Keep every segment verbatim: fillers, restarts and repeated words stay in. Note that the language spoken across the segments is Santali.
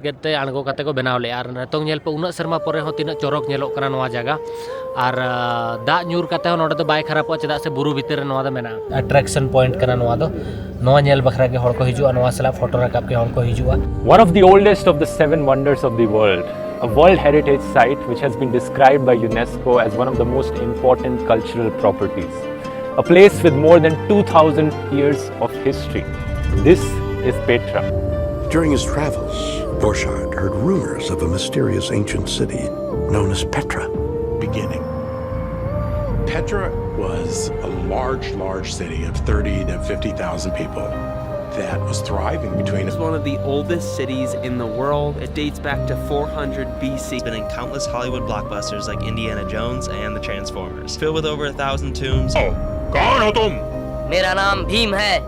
ᱜᱮᱫ ᱛᱮ ᱟᱬᱜᱚ ᱠᱟᱛᱮ ᱠᱚ ᱵᱮᱱᱟᱣ ᱞᱮᱫᱼᱟ᱾ ᱟᱨ ᱱᱤᱛᱚᱝ ᱧᱮᱞ ᱯᱮ, ᱩᱱᱟᱹᱜ ᱥᱮᱨᱢᱟ ᱯᱚᱨᱮ ᱦᱚᱸ ᱛᱤᱱᱟᱹᱜ ᱪᱚᱨᱚᱠ ᱧᱮᱞᱚᱜ ᱠᱟᱱᱟ ᱱᱚᱣᱟ ᱡᱟᱭᱜᱟ᱾ ᱟᱨ ᱟ, ᱫᱟᱜ ᱧᱩᱨ ᱠᱟᱛᱮ ᱦᱚᱸ ᱱᱚᱰᱮ ᱫᱚ ᱵᱟᱭ ᱠᱷᱟᱨᱟᱯᱚᱜᱼᱟ, ᱪᱮᱫᱟᱜ ᱥᱮ ᱵᱩᱨᱩ ᱵᱷᱤᱛᱤᱨ ᱨᱮ ᱱᱚᱣᱟ ᱫᱚ ᱢᱮᱱᱟᱜᱼᱟ᱾ ᱟᱴᱨᱟᱠᱥᱚᱱ ᱯᱚᱭᱮᱱᱴ ᱠᱟᱱᱟ ᱱᱚᱣᱟ ᱫᱚ᱾ ᱱᱚᱣᱟ ᱧᱮᱞ ᱵᱟᱠᱷᱨᱟ ᱜᱮ ᱦᱚᱲ ᱠᱚ ᱦᱤᱡᱩᱜᱼᱟ, ᱱᱚᱣᱟ ᱥᱟᱞᱟᱜ ᱯᱷᱳᱴᱳ ᱨᱟᱠᱟᱵ ᱜᱮ ᱦᱚᱲ ᱠᱚ ᱦᱤᱡᱩᱜᱼᱟ᱾ One of the oldest of the seven wonders of the world, a World Heritage Site which has been described by UNESCO as one of the most important cultural properties. A place with more than two thousand years of history. This is Petra. During his travels, Borchardt heard rumors of a mysterious ancient city known as Petra. Beginning. Petra was a large, large city of thirty to fifty thousand people that was thriving between. It's one of the oldest cities in the world. It dates back to four hundred B C. It's been in countless Hollywood blockbusters like Indiana Jones and The Transformers. Filled with over a thousand tombs. कौन हो तुम? मेरा नाम भीम है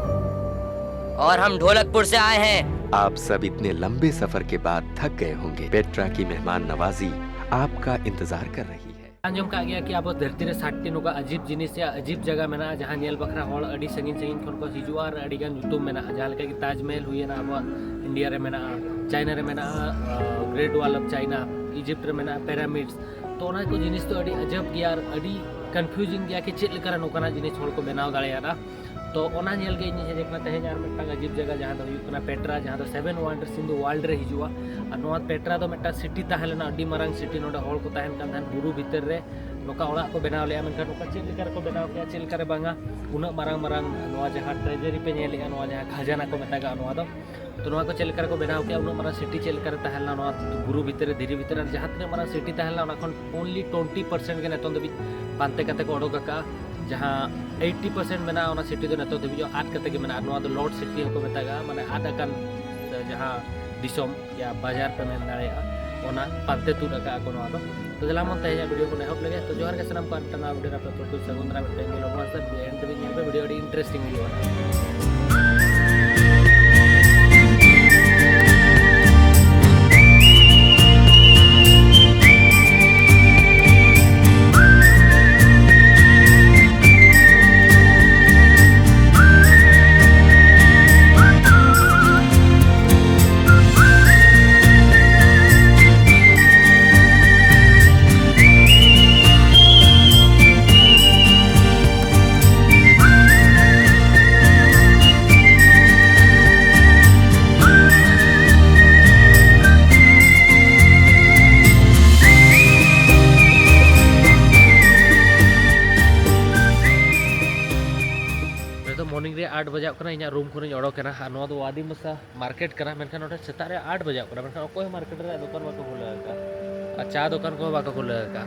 और हम ढोलकपुर से आए हैं। आप सब इतने लंबे सफर के बाद थक गए होंगे। पेट्रा की मेहमान नवाजी आपका इंतजार कर रही है। ᱟᱸᱡᱚᱢ ᱠᱟᱜ ᱜᱮᱭᱟ ᱠᱤ ᱟᱵᱚ ᱫᱷᱟᱹᱨᱛᱤ ᱨᱮ ᱥᱟᱛᱴᱤ ᱱᱚᱝᱠᱟ ᱟᱡᱤᱵ ᱡᱤᱱᱤᱥ ᱭᱟ ᱟᱡᱤᱵ ᱡᱟᱭᱜᱟ ᱢᱮᱱᱟᱜᱼᱟ, ᱡᱟᱦᱟᱸ ᱧᱮᱞ ᱵᱟᱠᱷᱨᱟ ᱦᱚᱲ ᱟᱹᱰᱤ ᱥᱟᱺᱜᱤᱧ ᱥᱟᱺᱜᱤᱧ ᱠᱷᱚᱱ ᱠᱚ ᱦᱤᱡᱩᱜᱼᱟ ᱟᱨ ᱟᱹᱰᱤ ᱜᱟᱱ ᱧᱩᱛᱩᱢ ᱢᱮᱱᱟᱜᱼᱟ, ᱡᱟᱦᱟᱸ ᱞᱮᱠᱟ ᱠᱤ ᱛᱟᱡᱽᱢᱚᱦᱚᱞ ᱦᱩᱭᱮᱱᱟ, ᱟᱵᱚᱣᱟᱜ ᱤᱱᱰᱤᱭᱟ ᱨᱮ ᱢᱮᱱᱟᱜᱼᱟ, ᱪᱟᱭᱱᱟ ᱨᱮ ᱢᱮᱱᱟᱜᱼᱟ, ᱜᱨᱮᱴ ᱣᱟᱞ ᱚᱯᱷ ᱪᱟᱭᱱᱟ, ᱤᱡᱤᱯᱴ ᱨᱮ ᱢᱮᱱᱟᱜᱼᱟ, ᱯᱤᱨᱟᱢᱤᱰᱥ᱾ ᱛᱚ ᱚᱱᱟ ᱠᱚ ᱡᱤᱱᱤᱥ ᱫᱚ ᱟᱹᱰᱤ ᱟᱡᱟᱵ ᱜᱮᱭᱟ ᱟᱨ ᱟᱹᱰᱤ ᱠᱚᱱᱯᱷᱤᱭᱩᱡᱤᱝ ᱜᱮᱭᱟ ᱠᱤ ᱪᱮᱫ ᱞᱮᱠᱟᱨᱮ ᱱᱚᱝᱠᱟᱱᱟᱜ ᱡᱤᱱᱤᱥ ᱦᱚᱲ ᱠᱚ ᱵᱮᱱᱟᱣ ᱫᱟᱲᱮᱭᱟᱜᱼᱟ᱾ ᱛᱚ ᱚᱱᱟ ᱧᱮᱞ ᱜᱮ ᱤᱧ ᱦᱮᱡ ᱟᱠᱟᱱᱟ ᱛᱮᱦᱮᱧ ᱟᱨ ᱢᱤᱫᱴᱟᱝ ᱟᱡᱤᱵ ᱡᱟᱭᱜᱟ, ᱡᱟᱦᱟᱸ ᱫᱚ ᱦᱩᱭᱩᱜ ᱠᱟᱱᱟ ᱯᱮᱴᱨᱟ, ᱡᱟᱦᱟᱸ ᱫᱚ ᱥᱮᱵᱷᱮᱱ ᱣᱟᱱᱰᱟᱨᱥ ᱤᱱ ᱫᱟ ᱣᱟᱨᱞᱰ ᱨᱮ ᱦᱤᱡᱩᱜᱼᱟ᱾ ᱟᱨ ᱱᱚᱣᱟ ᱯᱮᱴᱨᱟ ᱫᱚ ᱢᱤᱫᱴᱟᱝ ᱥᱤᱴᱤ ᱛᱟᱦᱮᱸ ᱞᱮᱱᱟ, ᱟᱹᱰᱤ ᱢᱟᱨᱟᱝ ᱥᱤᱴᱤ᱾ ᱱᱚᱰᱮ ᱦᱚᱲ ᱠᱚ ᱛᱟᱦᱮᱱ ᱠᱟᱱ ᱛᱟᱦᱮᱸᱫ ᱵᱩᱨᱩ ᱵᱷᱤᱛᱤᱨ ᱨᱮ, ᱱᱚᱝᱠᱟ ᱚᱲᱟᱜ ᱠᱚ ᱵᱮᱱᱟᱣ ᱞᱮᱜᱼᱟ᱾ ᱢᱮᱱᱠᱷᱟᱱ ᱱᱚᱝᱠᱟ ᱪᱮᱫ ᱞᱮᱠᱟ ᱨᱮᱠᱚ ᱵᱮᱱᱟᱣ ᱠᱮᱜᱼᱟ, ᱪᱮᱫ ᱞᱮᱠᱟ ᱨᱮ ᱵᱟᱝᱟ, ᱩᱱᱟᱹᱜ ᱢᱟᱨᱟᱝ ᱢᱟᱨᱟᱝ ᱱᱚᱣᱟ ᱡᱟᱦᱟᱸ ᱴᱨᱮᱡᱟᱨᱤ ᱯᱮ ᱧᱮᱞᱮᱜᱼᱟ, ᱱᱚᱣᱟ ᱡᱟᱦᱟᱸ ᱠᱷᱟᱡᱟᱱᱟ ᱠᱚ ᱢᱮᱛᱟᱜᱟᱜᱼᱟ ᱱᱚᱣᱟ ᱫᱚ, ᱛᱚ ᱱᱚᱣᱟ ᱠᱚ ᱪᱮᱫ ᱞᱮᱠᱟ ᱨᱮᱠᱚ ᱵᱮᱱᱟᱣ ᱠᱮᱜᱼᱟ, ᱩᱱᱟᱹᱜ ᱢᱟᱨᱟᱝ ᱥᱤᱴᱤ ᱪᱮᱫ ᱞᱮᱠᱟ ᱨᱮ ᱛᱟᱦᱮᱸ ᱞᱮᱱᱟ ᱱᱚᱣᱟ ᱵᱩᱨᱩ ᱵᱷᱤᱛᱤᱨ ᱨᱮ, ᱫᱷᱤᱨᱤ ᱵᱷᱤᱛᱤᱨ ᱨᱮ, ᱟᱨ ᱡᱟᱦᱟᱸ ᱛᱤᱱᱟᱹᱜ ᱢᱟᱨᱟᱝ ᱥᱤᱴᱤ ᱛᱟᱦᱮᱸ ᱞᱮᱱᱟ ᱚᱱᱟ ᱠᱷᱚᱱ only twenty percent ᱜᱮ ᱱᱤᱛᱚᱝ ᱫᱷᱟᱹᱵᱤᱡ ᱯᱟᱱᱛᱮ ᱠᱟᱛᱮ ᱠᱚ ᱚᱰᱚᱠ ᱟᱠᱟᱜᱼᱟ᱾ ᱡᱟᱦᱟᱸ eighty percent ᱢᱮᱱᱟᱜᱼᱟ, ᱚᱱᱟ ᱥᱤᱴᱤ ᱫᱚ ᱱᱤᱛᱚᱜ ᱫᱷᱟᱹᱵᱤᱡ ᱟᱫ ᱠᱟᱛᱮ ᱜᱮ ᱢᱮᱱᱟᱜᱼᱟ᱾ ᱱᱚᱣᱟ ᱫᱚ ᱞᱚᱥᱴ ᱥᱤᱴᱤ ᱦᱚᱸᱠᱚ ᱢᱮᱛᱟᱜᱼᱟ, ᱢᱟᱱᱮ ᱟᱫ ᱟᱠᱟᱱ ᱡᱟᱦᱟᱸ ᱫᱤᱥᱚᱢ ᱭᱟ ᱵᱟᱡᱟᱨ ᱯᱮ ᱢᱮᱱ ᱫᱟᱲᱮᱭᱟᱜᱼᱟ, ᱚᱱᱟ ᱯᱟᱱᱛᱮ ᱛᱩᱫ ᱟᱠᱟᱜᱼᱟ ᱠᱚ ᱱᱚᱣᱟ ᱫᱚ᱾ ᱛᱚ ᱫᱮᱞᱟ ᱢᱟ ᱛᱮᱦᱮᱧᱟᱜ ᱵᱷᱤᱰᱤᱭᱳ ᱵᱚᱱ ᱮᱦᱚᱵ ᱞᱮᱜᱮ᱾ ᱛᱚ ᱡᱚᱦᱟᱨ ᱜᱮ ᱥᱟᱱᱟᱢ ᱠᱚ, ᱟᱨ ᱢᱤᱫᱴᱟᱝ ᱱᱟᱣᱟ ᱵᱷᱤᱰᱤᱭᱳ ᱨᱮ ᱟᱯᱮ ᱡᱚᱛᱚ ᱠᱚ ᱥᱟᱹᱜᱩᱱ ᱫᱟᱨᱟᱢ᱾ ᱢᱤᱫᱴᱟᱝ ᱧᱮᱞ ᱧᱮᱞ ᱯᱮ, ᱵᱷᱤᱰᱤᱭᱳ ᱟᱹᱰᱤ ᱤᱱᱴᱟᱨᱮᱥᱴᱤᱝ ᱦᱩᱭᱩᱜᱼᱟ᱾ ᱟᱴ ᱵᱟᱡᱟᱜ ᱠᱟᱱᱟ, ᱤᱧᱟᱹᱜ ᱨᱩᱢ ᱠᱷᱚᱱᱤᱧ ᱚᱰᱚᱠ ᱮᱱᱟ᱾ ᱟᱨ ᱱᱚᱣᱟ ᱫᱚ ᱣᱟᱫᱤ ᱢᱚᱥᱟ ᱢᱟᱨᱠᱮᱴ ᱠᱟᱱᱟ, ᱢᱮᱱᱠᱷᱟᱱ ᱱᱚᱰᱮ ᱥᱮᱛᱟᱜ ᱨᱮ ᱟᱴ ᱵᱟᱡᱟᱜ ᱠᱟᱱᱟ, ᱢᱮᱱᱠᱷᱟᱱ ᱚᱠᱚᱭ ᱦᱚᱸ ᱢᱟᱨᱠᱮᱴ ᱨᱮ ᱫᱚᱠᱟᱱ ᱵᱟᱠᱚ ᱠᱷᱩᱞᱟᱹᱣ ᱟᱠᱟᱫᱼᱟ ᱟᱨ ᱪᱟ ᱫᱚᱠᱟᱱ ᱠᱚᱦᱚᱸ ᱵᱟᱠᱚ ᱠᱷᱩᱞᱟᱹᱣ ᱟᱠᱟᱫᱼᱟ᱾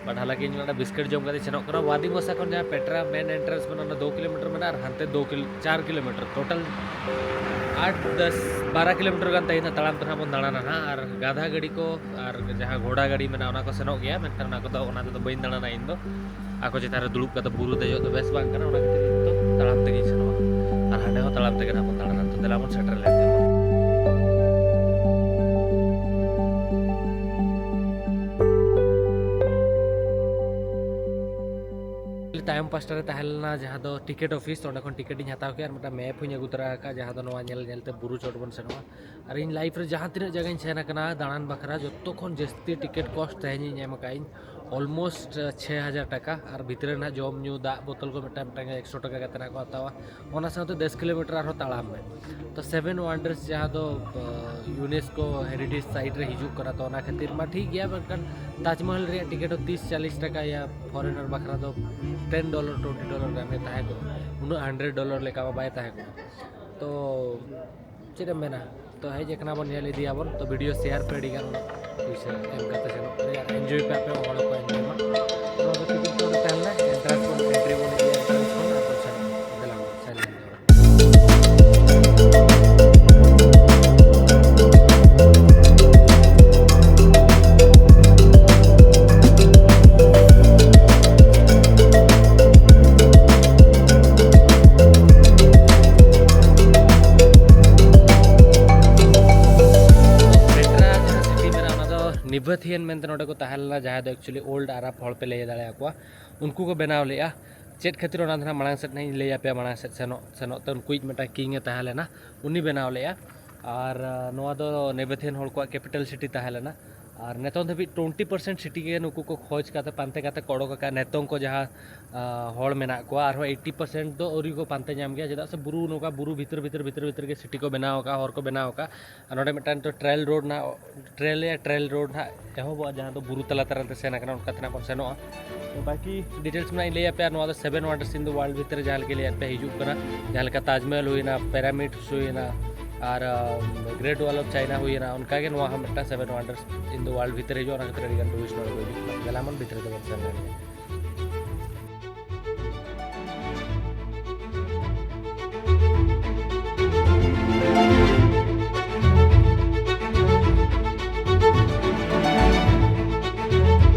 ᱵᱟᱴ ᱦᱟᱞᱟᱸᱠᱤ ᱤᱧ ᱱᱚᱰᱮ ᱵᱤᱥᱠᱤᱴ ᱡᱚᱢ ᱠᱟᱛᱮ ᱥᱮᱱᱚᱜ ᱠᱟᱱᱟ᱾ ᱣᱟᱫᱤ ᱢᱚᱥᱟ ᱠᱷᱚᱱ ᱡᱟᱦᱟᱸ ᱯᱮᱴᱨᱟ ᱢᱮᱱ ᱮᱱᱴᱨᱟᱱᱥ ᱢᱮᱱᱟᱜᱼᱟ, ᱚᱱᱟ ᱫᱩ ᱠᱤᱞᱳᱢᱤᱴᱟᱨ ᱢᱮᱱᱟᱜᱼᱟ ᱟᱨ ᱦᱟᱱᱛᱮ ᱫᱩ ᱠᱤᱞᱳ ᱪᱟᱨ ᱠᱤᱞᱳᱢᱤᱴᱟᱨ, ᱴᱳᱴᱟᱞ ᱟᱴ ᱫᱚᱥ ᱵᱟᱨᱚ ᱠᱤᱞᱳᱢᱤᱴᱟᱨ ᱜᱟᱱ ᱛᱮᱦᱮᱧ ᱫᱚ ᱛᱟᱲᱟᱢ ᱛᱮ ᱱᱟᱦᱟᱜ ᱵᱚᱱ ᱫᱟᱬᱟᱱᱟ ᱱᱟᱦᱟᱜ᱾ ᱟᱨ ᱜᱟᱫᱷᱟ ᱜᱟᱹᱰᱤ ᱠᱚ ᱟᱨ ᱡᱟᱦᱟᱸ ᱜᱷᱚᱲᱟ ᱜᱟᱹᱰᱤ ᱢᱮᱱᱟᱜᱼᱟ, ᱚᱱᱟ ᱠᱚ ᱥᱮᱱᱚᱜ ᱜᱮᱭᱟ, ᱢᱮᱱᱠᱷᱟᱱ ᱚᱱᱟ ᱠᱚᱫᱚ, ᱚᱱᱟ ᱛᱮᱫᱚ ᱵᱟᱹᱧ ᱫᱟᱬᱟᱱᱟ ᱤᱧ ᱫᱚ᱾ ᱟᱠᱚ ᱪᱮᱛᱟᱱ ᱨᱮ ᱫᱩᱲᱩᱵ ᱠᱟᱛᱮ ᱵᱩᱨᱩ ᱫᱮᱡᱚᱜ ᱫᱚ ᱵᱮᱥ ᱵᱟᱝ ᱠᱟᱱᱟ, ᱚᱱᱟ ᱠᱷᱟᱹᱛᱤᱨ ᱤᱧ ᱫᱚ ᱛᱟᱲᱟᱢ ᱛᱮᱜᱤᱧ ᱥᱮᱱᱚᱜᱼᱟ᱾ ᱟᱨ ᱦᱟᱸᱰᱮ ᱦᱚᱸ ᱛᱟᱲᱟᱢ ᱛᱮᱜᱮ ᱱᱟᱦᱟᱜ ᱵᱚᱱ ᱫᱟᱬᱟᱱᱟ᱾ ᱛᱚ ᱫᱮᱞᱟ ᱵᱚᱱ ᱥᱮᱴᱮᱨ ᱞᱮᱱ ᱜᱮ᱾ ᱛᱟᱭᱚᱢ ᱯᱟᱥᱴᱟ ᱨᱮ ᱛᱟᱦᱮᱸ ᱞᱮᱱᱟ ᱡᱟᱦᱟᱸ ᱫᱚ ᱴᱤᱠᱤᱴ ᱚᱯᱷᱤᱥ, ᱚᱸᱰᱮ ᱠᱷᱚᱱ ᱴᱤᱠᱤᱴ ᱤᱧ ᱦᱟᱛᱟᱣ ᱠᱮᱫᱼᱟ ᱟᱨ ᱢᱤᱫᱴᱟᱝ ᱢᱮᱯ ᱦᱚᱸᱧ ᱟᱹᱜᱩ ᱛᱚᱨᱟ ᱟᱠᱟᱫᱼᱟ, ᱡᱟᱦᱟᱸ ᱫᱚ ᱱᱚᱣᱟ ᱧᱮᱞ ᱧᱮᱞ ᱛᱮ ᱵᱩᱨᱩ ᱪᱚᱴ ᱵᱚᱱ ᱥᱮᱱᱚᱜᱼᱟ᱾ ᱟᱨ ᱤᱧ ᱞᱟᱭᱤᱯᱷ ᱨᱮ ᱡᱟᱦᱟᱸ ᱛᱤᱱᱟᱹᱜ ᱡᱟᱭᱜᱟᱧ ᱥᱮᱱ ᱟᱠᱟᱱᱟ ᱫᱟᱬᱟᱱ ᱵᱟᱠᱷᱨᱟ, ᱡᱚᱛᱚ ᱠᱷᱚᱱ ᱡᱟᱹᱥᱛᱤ ᱴᱤᱠᱤᱴ ᱠᱚᱥᱴ ᱛᱮᱦᱮᱧ ᱤᱧ ᱮᱢ ᱟᱠᱟᱫᱼᱟᱹᱧ ᱚᱞᱢᱳᱥᱴ ᱪᱷᱚᱭ ᱦᱟᱡᱟᱨ ᱴᱟᱠᱟ᱾ ᱟᱨ ᱵᱷᱤᱛᱨᱤ ᱨᱮᱱᱟᱜ ᱡᱚᱢ ᱧᱩ, ᱫᱟᱜ ᱵᱳᱛᱚᱞ ᱠᱚ ᱢᱤᱫᱴᱟᱝ ᱢᱤᱫᱴᱟᱝ ᱮᱠᱥᱚ ᱴᱟᱠᱟ ᱠᱟᱛᱮ ᱱᱟᱜ ᱠᱚ ᱦᱟᱛᱟᱣᱟ᱾ ᱚᱱᱟ ᱥᱟᱶᱛᱮ ᱫᱚᱥ ᱠᱤᱞᱳᱢᱤᱴᱟᱨ ᱟᱨᱦᱚᱸ ᱛᱟᱲᱟᱢ ᱢᱮ᱾ ᱛᱚ ᱥᱮᱵᱷᱮᱱ ᱣᱟᱱᱰᱟᱨᱥ ᱡᱟᱦᱟᱸ ᱫᱚ ᱤᱭᱩᱱᱮᱥᱠᱳ ᱦᱮᱨᱤᱴᱮᱡᱽ ᱥᱟᱭᱤᱴ ᱨᱮ ᱦᱤᱡᱩᱜ ᱠᱟᱱᱟ, ᱛᱚ ᱚᱱᱟ ᱠᱷᱟᱹᱛᱤᱨ ᱢᱟ ᱴᱷᱤᱠ ᱜᱮᱭᱟ, ᱢᱮᱱᱠᱷᱟᱱ ᱛᱟᱡᱽᱢᱚᱦᱚᱞ ᱨᱮᱭᱟᱜ ᱴᱤᱠᱤᱴ ᱦᱚᱸ ᱛᱤᱥ ᱪᱟᱞᱤᱥ ᱴᱟᱠᱟ ᱭᱟ, ᱯᱷᱚᱨᱮᱱᱟᱨ ᱵᱟᱠᱷᱨᱟ ᱫᱚ ᱴᱮᱱ ᱰᱚᱞᱟᱨ, ᱴᱩᱭᱮᱱᱴᱤ ᱰᱚᱞᱟᱨ ᱜᱟᱱ ᱜᱮ ᱛᱟᱦᱮᱸ ᱠᱚᱜᱼᱟ, ᱩᱱᱟᱹᱜ ᱦᱟᱱᱰᱨᱮᱰ ᱰᱚᱞᱟᱨ ᱞᱮᱠᱟ ᱢᱟ ᱵᱟᱭ ᱛᱟᱦᱮᱸ ᱠᱚᱜᱼᱟ᱾ ᱛᱚ ᱪᱮᱫ ᱮᱢ ᱢᱮᱱᱟ, ᱛᱚ ᱦᱮᱡ ᱟᱠᱟᱱᱟ ᱵᱚᱱ, ᱧᱮᱞ ᱤᱫᱤᱭᱟᱵᱚᱱ᱾ ᱛᱚ ᱵᱷᱤᱰᱤᱭᱳ ᱥᱮᱭᱟᱨ ᱯᱮ, ᱟᱹᱰᱤ ᱜᱟᱱ ᱯᱩᱭᱥᱟᱹ ᱮᱢ ᱠᱟᱛᱮ ᱥᱮᱱᱚᱜ ᱯᱮ ᱟᱨ ᱮᱱᱡᱚᱭ ᱯᱮ, ᱟᱯᱮ ᱦᱚᱲ ᱦᱚᱸᱠᱚ ᱮᱱᱡᱚᱭ ᱢᱟ᱾ ᱱᱚᱣᱟ ᱫᱚ ᱴᱤᱠᱤᱴ ᱠᱟᱣᱩᱱᱴᱟᱨ ᱛᱟᱦᱮᱸ ᱞᱮᱱᱟ, ᱮᱱᱴᱨᱟᱱᱥ ᱵᱚᱱ ᱮᱱᱴᱨᱤ ᱵᱚᱱ ᱤᱫᱤᱭᱟ, ᱮᱱᱴᱨᱟᱱᱥ ᱠᱷᱚᱱ ᱟᱨ ᱵᱚᱱ ᱥᱮᱱᱚᱜᱼᱟ᱾ ᱫᱮᱞᱟ ᱵᱚᱱ ᱥᱮᱱ ᱞᱮᱱ ᱜᱮ᱾ ᱯᱮᱴᱨᱟ ᱡᱟᱦᱟᱸ ᱥᱤᱴᱤ ᱢᱮᱱᱟᱜᱼᱟ, ᱚᱱᱟ ᱫᱚ ᱱᱤᱵᱟᱛᱷᱤᱭᱟᱱ ᱢᱮᱱᱛᱮ ᱱᱚᱰᱮ ᱠᱚ ᱛᱟᱦᱮᱸ ᱞᱮᱱᱟ, ᱡᱟᱦᱟᱸᱭ ᱫᱚ ᱮᱠᱪᱩᱭᱮᱞᱤ ᱳᱞᱰ ᱟᱨᱟᱵ ᱦᱚᱲ ᱯᱮ ᱞᱟᱹᱭ ᱫᱟᱲᱮᱭᱟᱠᱚᱣᱟ, ᱩᱱᱠᱩ ᱠᱚ ᱵᱮᱱᱟᱣ ᱞᱮᱫᱼᱟ᱾ ᱪᱮᱫ ᱠᱷᱟᱹᱛᱤᱨ, ᱚᱱᱟ ᱫᱚ ᱱᱟᱦᱟᱜ ᱢᱟᱲᱟᱝ ᱥᱮᱫ ᱱᱟᱦᱟᱜ ᱤᱧ ᱞᱟᱹᱭ ᱟᱯᱮᱭᱟ, ᱢᱟᱲᱟᱝ ᱥᱮᱫ ᱥᱮᱱᱚᱜ ᱥᱮᱱᱚᱜ ᱛᱮ ᱩᱱᱠᱩᱭᱤᱡ ᱢᱤᱫᱴᱟᱝ ᱠᱤᱝ ᱮ ᱛᱟᱦᱮᱸ ᱞᱮᱱᱟ, ᱩᱱᱤ ᱵᱮᱱᱟᱣ ᱞᱮᱫᱼᱟ᱾ ᱟᱨ ᱟᱸ, ᱱᱚᱣᱟ ᱫᱚ ᱱᱮᱵᱮᱛᱷᱤᱭᱟᱱ ᱦᱚᱲ ᱠᱚᱣᱟᱜ ᱠᱮᱯᱤᱴᱟᱞ ᱥᱤᱴᱤ ᱛᱟᱦᱮᱸ ᱞᱮᱱᱟ᱾ ᱟᱨ ᱱᱤᱛᱚᱝ ᱫᱷᱟᱹᱵᱤᱡ ᱴᱩᱭᱮᱱᱴᱤ ᱯᱟᱨᱥᱮᱱᱴ ᱥᱤᱴᱤ ᱜᱮ ᱱᱩᱠᱩ ᱠᱚ ᱠᱷᱚᱡᱽ ᱠᱟᱛᱮ, ᱯᱟᱱᱛᱮ ᱠᱟᱛᱮ ᱠᱚ ᱚᱰᱚᱠ ᱟᱠᱟᱫᱼᱟ᱾ ᱱᱤᱛᱚᱝ ᱠᱚ ᱡᱟᱦᱟᱸ ᱟᱸ, ᱦᱚᱲ ᱢᱮᱱᱟᱜ ᱠᱚᱣᱟ, ᱟᱨᱦᱚᱸ ᱮᱭᱴᱤ ᱯᱟᱨᱥᱮᱱᱴ ᱫᱚ ᱟᱹᱣᱨᱤ ᱠᱚ ᱯᱟᱱᱛᱮ ᱧᱟᱢ ᱜᱮᱭᱟ, ᱪᱮᱫᱟᱜ ᱥᱮ ᱵᱩᱨᱩ, ᱱᱚᱝᱠᱟ ᱵᱩᱨᱩ ᱵᱷᱤᱛᱤᱨ, ᱵᱷᱤᱛᱤᱨ, ᱵᱷᱤᱛᱤᱨ, ᱵᱷᱤᱛᱤᱨ ᱜᱮ ᱥᱤᱴᱤ ᱠᱚ ᱵᱮᱱᱟᱣ ᱟᱠᱟᱫᱼᱟ, ᱦᱚᱨ ᱠᱚ ᱵᱮᱱᱟᱣ ᱟᱠᱟᱫᱼᱟ᱾ ᱟᱨ ᱱᱚᱰᱮ ᱢᱤᱫᱴᱟᱝ ᱱᱤᱛᱚᱜ ᱴᱨᱮᱞ ᱨᱳᱰ ᱱᱟᱦᱟᱜ, ᱴᱨᱮᱞ ᱭᱟ ᱴᱨᱮᱞ ᱨᱳᱰ ᱱᱟᱦᱟᱜ ᱮᱦᱚᱵᱚᱜᱼᱟ, ᱡᱟᱦᱟᱸ ᱫᱚ ᱵᱩᱨᱩ ᱛᱟᱞᱟ ᱛᱟᱞᱟ ᱛᱮ ᱥᱮᱱ ᱟᱠᱟᱱᱟ, ᱚᱱᱠᱟ ᱛᱮ ᱱᱟᱦᱟᱜ ᱵᱚᱱ ᱥᱮᱱᱚᱜᱼᱟ᱾ ᱛᱚ ᱵᱟᱠᱤ ᱰᱤᱴᱮᱞᱥ ᱢᱮᱱᱟᱜ ᱤᱧ ᱞᱟᱹᱭ ᱟᱯᱮᱭᱟ᱾ ᱱᱚᱣᱟ ᱫᱚ Seven Wonders in the World ᱵᱷᱤᱛᱨᱤ ᱨᱮ ᱡᱟᱦᱟᱸ ᱞᱮᱠᱟ ᱞᱟᱹᱭᱟᱫ ᱯᱮ ᱦᱤᱡᱩᱜ ᱠᱟᱱᱟ, ᱡᱟᱦᱟᱸ ᱞᱮᱠᱟ ᱛᱟᱡᱽᱢᱚᱦᱚᱞ ᱦᱩᱭᱱᱟ, ᱯᱭᱟᱨᱟᱢᱤᱰ ᱦᱩᱭᱱᱟ, ᱟᱨ Great Wall of China ᱦᱩᱭᱱᱟ, ᱚᱱᱠᱟᱜᱮ ᱱᱚᱣᱟ ᱦᱚᱸ ᱢᱤᱫᱴᱟᱝ Seven Wonders in the World ᱵᱷᱤᱛᱨᱤ ᱨᱮ ᱦᱤᱡᱩᱜᱼᱟ᱾ ᱚᱱᱟ ᱠᱷᱟᱹᱛᱤᱨ ᱟᱹᱰᱤ ᱜᱟᱱ ᱴᱩᱨᱤᱥᱴ ᱱᱚᱰᱮ ᱠᱚ ᱦᱤᱡᱩᱜ ᱠᱟᱱᱟ᱾ ᱫᱮᱞᱟ ᱵᱚᱱ ᱵᱷᱤᱛᱨᱤ ᱛᱮᱵᱚᱱ ᱥᱮᱱ ᱞᱮᱱ ᱜᱮ᱾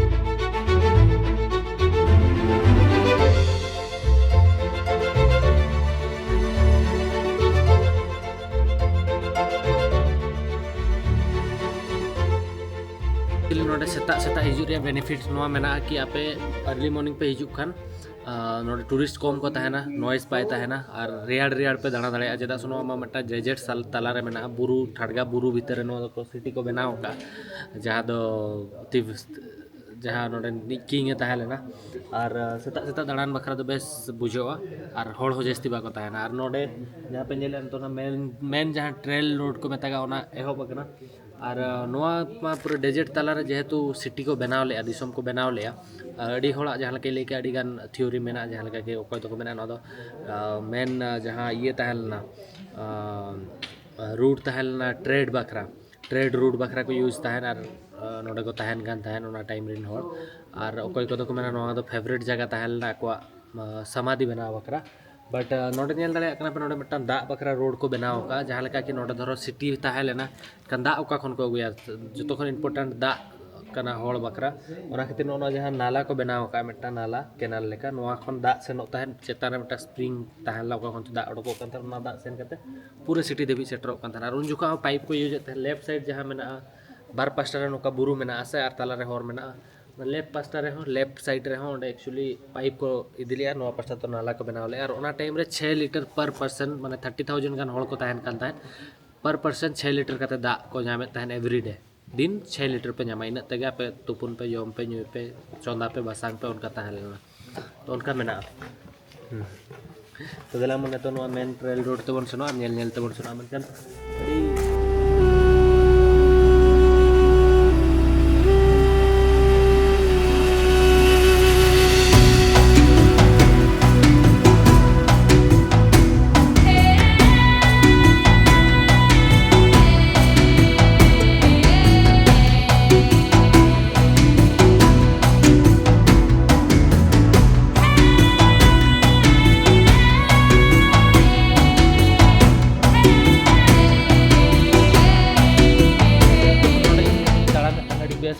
Actually, ᱱᱚᱰᱮ ᱥᱮᱛᱟᱜ ᱥᱮᱛᱟᱜ ᱦᱤᱡᱩᱜ ᱨᱮᱭᱟᱜ ᱵᱮᱱᱤᱯᱷᱤᱴ ᱱᱚᱣᱟ ᱢᱮᱱᱟᱜᱼᱟ ᱠᱤ ᱟᱯᱮ ᱟᱨᱞᱤ ᱢᱚᱨᱱᱤᱝ ᱯᱮ ᱦᱤᱡᱩᱜ ᱠᱷᱟᱱ, ᱟᱨ ᱱᱚᱰᱮ ᱴᱩᱨᱤᱥᱴ ᱠᱚᱢ ᱠᱚ ᱛᱟᱦᱮᱱᱟ, ᱱᱚᱭᱮᱥ ᱵᱟᱭ ᱛᱟᱦᱮᱱᱟ, ᱟᱨ ᱨᱮᱭᱟᱲ ᱨᱮᱭᱟᱲ ᱯᱮ ᱫᱟᱬᱟ ᱫᱟᱲᱮᱭᱟᱜᱼᱟ᱾ ᱪᱮᱫᱟᱜ ᱥᱮ ᱱᱚᱣᱟ ᱢᱟ ᱢᱤᱫᱴᱟᱝ ᱰᱮᱡᱟᱨᱴ ᱥᱟᱞ ᱛᱟᱞᱟᱨᱮ ᱢᱮᱱᱟᱜᱼᱟ, ᱵᱩᱨᱩ, ᱴᱷᱟᱰᱜᱟ ᱵᱩᱨᱩ ᱵᱷᱤᱛᱤᱨ ᱨᱮ ᱱᱚᱣᱟ ᱫᱚᱠᱚ ᱥᱤᱴᱤ ᱠᱚ ᱵᱮᱱᱟᱣ ᱟᱠᱟᱫᱼᱟ, ᱡᱟᱦᱟᱸ ᱫᱚ ᱛᱤ-, ᱡᱟᱦᱟᱸ ᱱᱚᱰᱮ ᱨᱤᱱᱤᱡ ᱠᱤᱝ ᱮ ᱛᱟᱦᱮᱸ ᱞᱮᱱᱟ᱾ ᱟᱨ ᱥᱮᱛᱟᱜ ᱥᱮᱛᱟᱜ ᱫᱟᱬᱟᱱ ᱵᱟᱠᱷᱨᱟ ᱫᱚ ᱵᱮᱥ ᱵᱩᱡᱷᱟᱹᱜᱼᱟ, ᱟᱨ ᱦᱚᱲ ᱦᱚᱸ ᱡᱟᱹᱥᱛᱤ ᱵᱟᱠᱚ ᱛᱟᱦᱮᱱᱟ᱾ ᱟᱨ ᱱᱚᱰᱮ ᱡᱟᱦᱟᱸ ᱯᱮ ᱧᱮᱞᱮᱫ ᱱᱤᱛᱚᱜ ᱚᱱᱟ ᱢᱮᱱ, ᱢᱮᱱ ᱡᱟᱦᱟᱸ ᱴᱨᱮᱞ ᱨᱳᱰ ᱠᱚ ᱢᱮᱛᱟᱜᱼᱟ, ᱚᱱᱟ ᱮᱦᱚᱵ ᱟᱠᱟᱱᱟ᱾ ᱟᱨ ᱱᱚᱣᱟ ᱢᱟ ᱯᱩᱨᱟᱹ ᱰᱮᱡᱟᱨᱴ ᱛᱟᱞᱟᱨᱮ ᱡᱮᱦᱮᱛᱩ ᱥᱤᱴᱤ ᱠᱚ ᱵᱮᱱᱟᱣ ᱞᱮᱫᱼᱟ, ᱫᱤᱥᱚᱢ ᱠᱚ ᱵᱮᱱᱟᱣ ᱞᱮᱫᱼᱟ, ᱟᱹᱰᱤ ᱦᱚᱲᱟᱜ ᱡᱟᱦᱟᱸ ᱞᱮᱠᱟᱧ ᱞᱟᱹᱭ ᱠᱮᱫᱼᱟ, ᱟᱹᱰᱤ ᱜᱟᱱ ᱛᱷᱤᱭᱳᱨᱤ ᱢᱮᱱᱟᱜᱼᱟ᱾ ᱡᱟᱦᱟᱸ ᱞᱮᱠᱟ ᱜᱮ ᱚᱠᱚᱭ ᱫᱚᱠᱚ ᱢᱮᱱᱟ ᱱᱚᱣᱟ ᱫᱚ ᱢᱮᱱ ᱡᱟᱦᱟᱸ ᱤᱭᱟᱹ ᱛᱟᱦᱮᱸ ᱞᱮᱱᱟ, ᱨᱩᱴ ᱛᱟᱦᱮᱸ ᱞᱮᱱᱟ ᱴᱨᱮᱰ ᱵᱟᱠᱷᱨᱟ, ᱴᱨᱮᱰ ᱨᱩᱴ ᱵᱟᱠᱷᱨᱟ ᱠᱚ ᱤᱭᱩᱡᱽ ᱛᱟᱦᱮᱸᱱ, ᱟᱨ ᱱᱚᱰᱮ ᱠᱚ ᱛᱟᱦᱮᱱ ᱠᱟᱱ ᱛᱟᱦᱮᱸᱱ ᱚᱱᱟ ᱴᱟᱭᱤᱢ ᱨᱮᱱ ᱦᱚᱲ᱾ ᱟᱨ ᱚᱠᱚᱭ ᱠᱚᱫᱚ ᱠᱚ ᱢᱮᱱᱟ ᱱᱚᱣᱟ ᱫᱚ ᱯᱷᱮᱵᱟᱨᱤᱴ ᱡᱟᱭᱜᱟ ᱛᱟᱦᱮᱸ ᱞᱮᱱᱟ ᱟᱠᱚᱣᱟᱜ ᱥᱟᱢᱟᱫᱷᱤ ᱵᱮᱱᱟᱣ ᱵᱟᱠᱷᱨᱟ᱾ ᱵᱟᱴ ᱱᱚᱰᱮ ᱧᱮᱞ ᱫᱟᱲᱮᱭᱟᱜ ᱠᱟᱱᱟ ᱯᱮ, ᱱᱚᱰᱮ ᱢᱤᱫᱴᱟᱝ ᱫᱟᱜ ᱵᱟᱠᱷᱨᱟ ᱨᱳᱰ ᱠᱚ ᱵᱮᱱᱟᱣ ᱟᱠᱟᱫᱼᱟ᱾ ᱡᱟᱦᱟᱸ ᱞᱮᱠᱟ ᱠᱤ ᱱᱚᱰᱮ ᱫᱷᱚᱨᱚ ᱥᱤᱴᱤ ᱛᱟᱦᱮᱸ ᱞᱮᱱᱟ, ᱮᱱᱠᱷᱟᱱ ᱫᱟᱜ ᱚᱠᱟ ᱠᱷᱚᱱ ᱠᱚ ᱟᱹᱜᱩᱭᱟ? ᱡᱚᱛᱚ ᱠᱷᱚᱱ ᱤᱢᱯᱚᱨᱴᱮᱱᱴ ᱫᱟᱜ ᱠᱟᱱᱟ ᱦᱚᱲ ᱵᱟᱠᱷᱨᱟ᱾ ᱚᱱᱟ ᱠᱷᱟᱹᱛᱤᱨ ᱱᱚᱜᱼᱚ ᱱᱚᱣᱟ ᱡᱟᱦᱟᱸ ᱱᱟᱞᱟ ᱠᱚ ᱵᱮᱱᱟᱣ ᱟᱠᱟᱫᱼᱟ, ᱢᱤᱫᱴᱟᱝ ᱱᱟᱞᱟ ᱠᱮᱱᱟᱞ ᱞᱮᱠᱟ, ᱱᱚᱣᱟ ᱠᱷᱚᱱ ᱫᱟᱜ ᱥᱮᱱᱚᱜ ᱛᱟᱦᱮᱸᱫ, ᱪᱮᱛᱟᱱ ᱨᱮ ᱢᱤᱫᱴᱟᱝ ᱥᱯᱨᱤᱝ ᱛᱟᱦᱮᱸ ᱞᱮᱱᱟ, ᱚᱠᱟ ᱠᱷᱚᱱ ᱫᱟᱜ ᱚᱰᱚᱠᱚᱜ ᱠᱟᱱ ᱛᱟᱦᱮᱸᱫ, ᱚᱱᱟ ᱫᱟᱜ ᱥᱮᱱ ᱠᱟᱛᱮ ᱯᱩᱨᱟᱹ ᱥᱤᱴᱤ ᱫᱷᱟᱹᱵᱤᱡ ᱥᱮᱴᱮᱨᱚᱜ ᱠᱟᱱ ᱛᱟᱦᱮᱸᱱᱟ᱾ ᱟᱨ ᱩᱱ ᱡᱚᱠᱷᱟᱡ ᱦᱚᱸ ᱯᱟᱭᱤᱯ ᱠᱚ ᱤᱭᱩᱡᱮᱫ ᱛᱟᱦᱮᱸᱫ᱾ ᱞᱮᱯᱷᱴ ᱥᱟᱭᱤᱰ ᱡᱟᱦᱟᱸ ᱢᱮᱱᱟᱜᱼᱟ, ᱵᱟᱨ ᱯᱟᱥᱴᱟ ᱨᱮ ᱱᱚᱝᱠᱟ ᱵᱩᱨᱩ ᱢᱮᱱᱟᱜᱼᱟ ᱥᱮ, ᱟᱨ ᱛᱟᱞᱟ ᱨᱮ ᱦᱚᱨ ᱢᱮᱱᱟᱜᱼᱟ᱾ ᱞᱮᱯᱷᱴ ᱯᱟᱥᱴᱟ ᱨᱮᱦᱚᱸ, ᱞᱮᱯᱷᱴ ᱥᱟᱭᱤᱰ ᱨᱮᱦᱚᱸ ᱚᱸᱰᱮ ᱮᱠᱪᱩᱭᱮᱞᱤ ᱯᱟᱭᱤᱯ ᱠᱚ ᱤᱫᱤ ᱞᱮᱜᱼᱟ, ᱱᱚᱣᱟ ᱯᱟᱥᱴᱟ ᱛᱮ ᱱᱟᱞᱟ ᱠᱚ ᱵᱮᱱᱟᱣ ᱞᱮᱜᱼᱟ᱾ ᱟᱨ ᱚᱱᱟ ᱴᱟᱭᱤᱢ ᱨᱮ ᱪᱷᱚᱭ ᱞᱤᱴᱟᱨ ᱯᱟᱨ ᱯᱟᱨᱥᱚᱱ, ᱢᱟᱱᱮ ᱛᱷᱟᱨᱴᱤ ᱛᱷᱟᱣᱡᱮᱱᱰ ᱜᱟᱱ ᱦᱚᱲ ᱠᱚ ᱛᱟᱦᱮᱱ ᱠᱟᱱ ᱛᱟᱦᱮᱸᱫ, ᱯᱟᱨ ᱯᱟᱨᱥᱚᱱ ᱪᱷᱚᱭ ᱞᱤᱴᱟᱨ ᱠᱟᱛᱮ ᱫᱟᱜ ᱠᱚ ᱧᱟᱢᱮᱫ ᱛᱟᱦᱮᱸᱫ ᱮᱵᱨᱤᱰᱮ᱾ ᱫᱤᱱ ᱪᱷᱚᱭ ᱞᱤᱴᱟᱨ ᱯᱮ ᱧᱟᱢᱟ, ᱤᱱᱟᱹᱜ ᱛᱮᱜᱮ ᱟᱯᱮ ᱛᱩᱯᱩᱱ ᱯᱮ, ᱡᱚᱢ ᱯᱮ, ᱧᱩᱭ ᱯᱮ, ᱪᱚᱸᱫᱟ ᱯᱮ, ᱵᱟᱥᱟᱝ ᱯᱮ, ᱚᱱᱠᱟ ᱛᱟᱦᱮᱸ ᱞᱮᱱᱟ᱾ ᱛᱚ ᱚᱱᱠᱟ ᱢᱮᱱᱟᱜᱼᱟ᱾ ᱦᱩᱸ᱾ ᱛᱚ ᱫᱮᱞᱟ ᱢᱟ ᱱᱤᱛᱚᱜ ᱱᱚᱣᱟ ᱢᱮᱱ ᱴᱨᱮᱞ ᱨᱳᱰ ᱛᱮᱵᱚᱱ ᱥᱮᱱᱚᱜᱼᱟ, ᱧᱮᱞ ᱧᱮᱞ ᱛᱮᱵᱚᱱ ᱥᱮᱱᱚᱜᱼᱟ᱾ ᱢᱮᱱᱠᱷᱟᱱ ᱟᱹᱰᱤ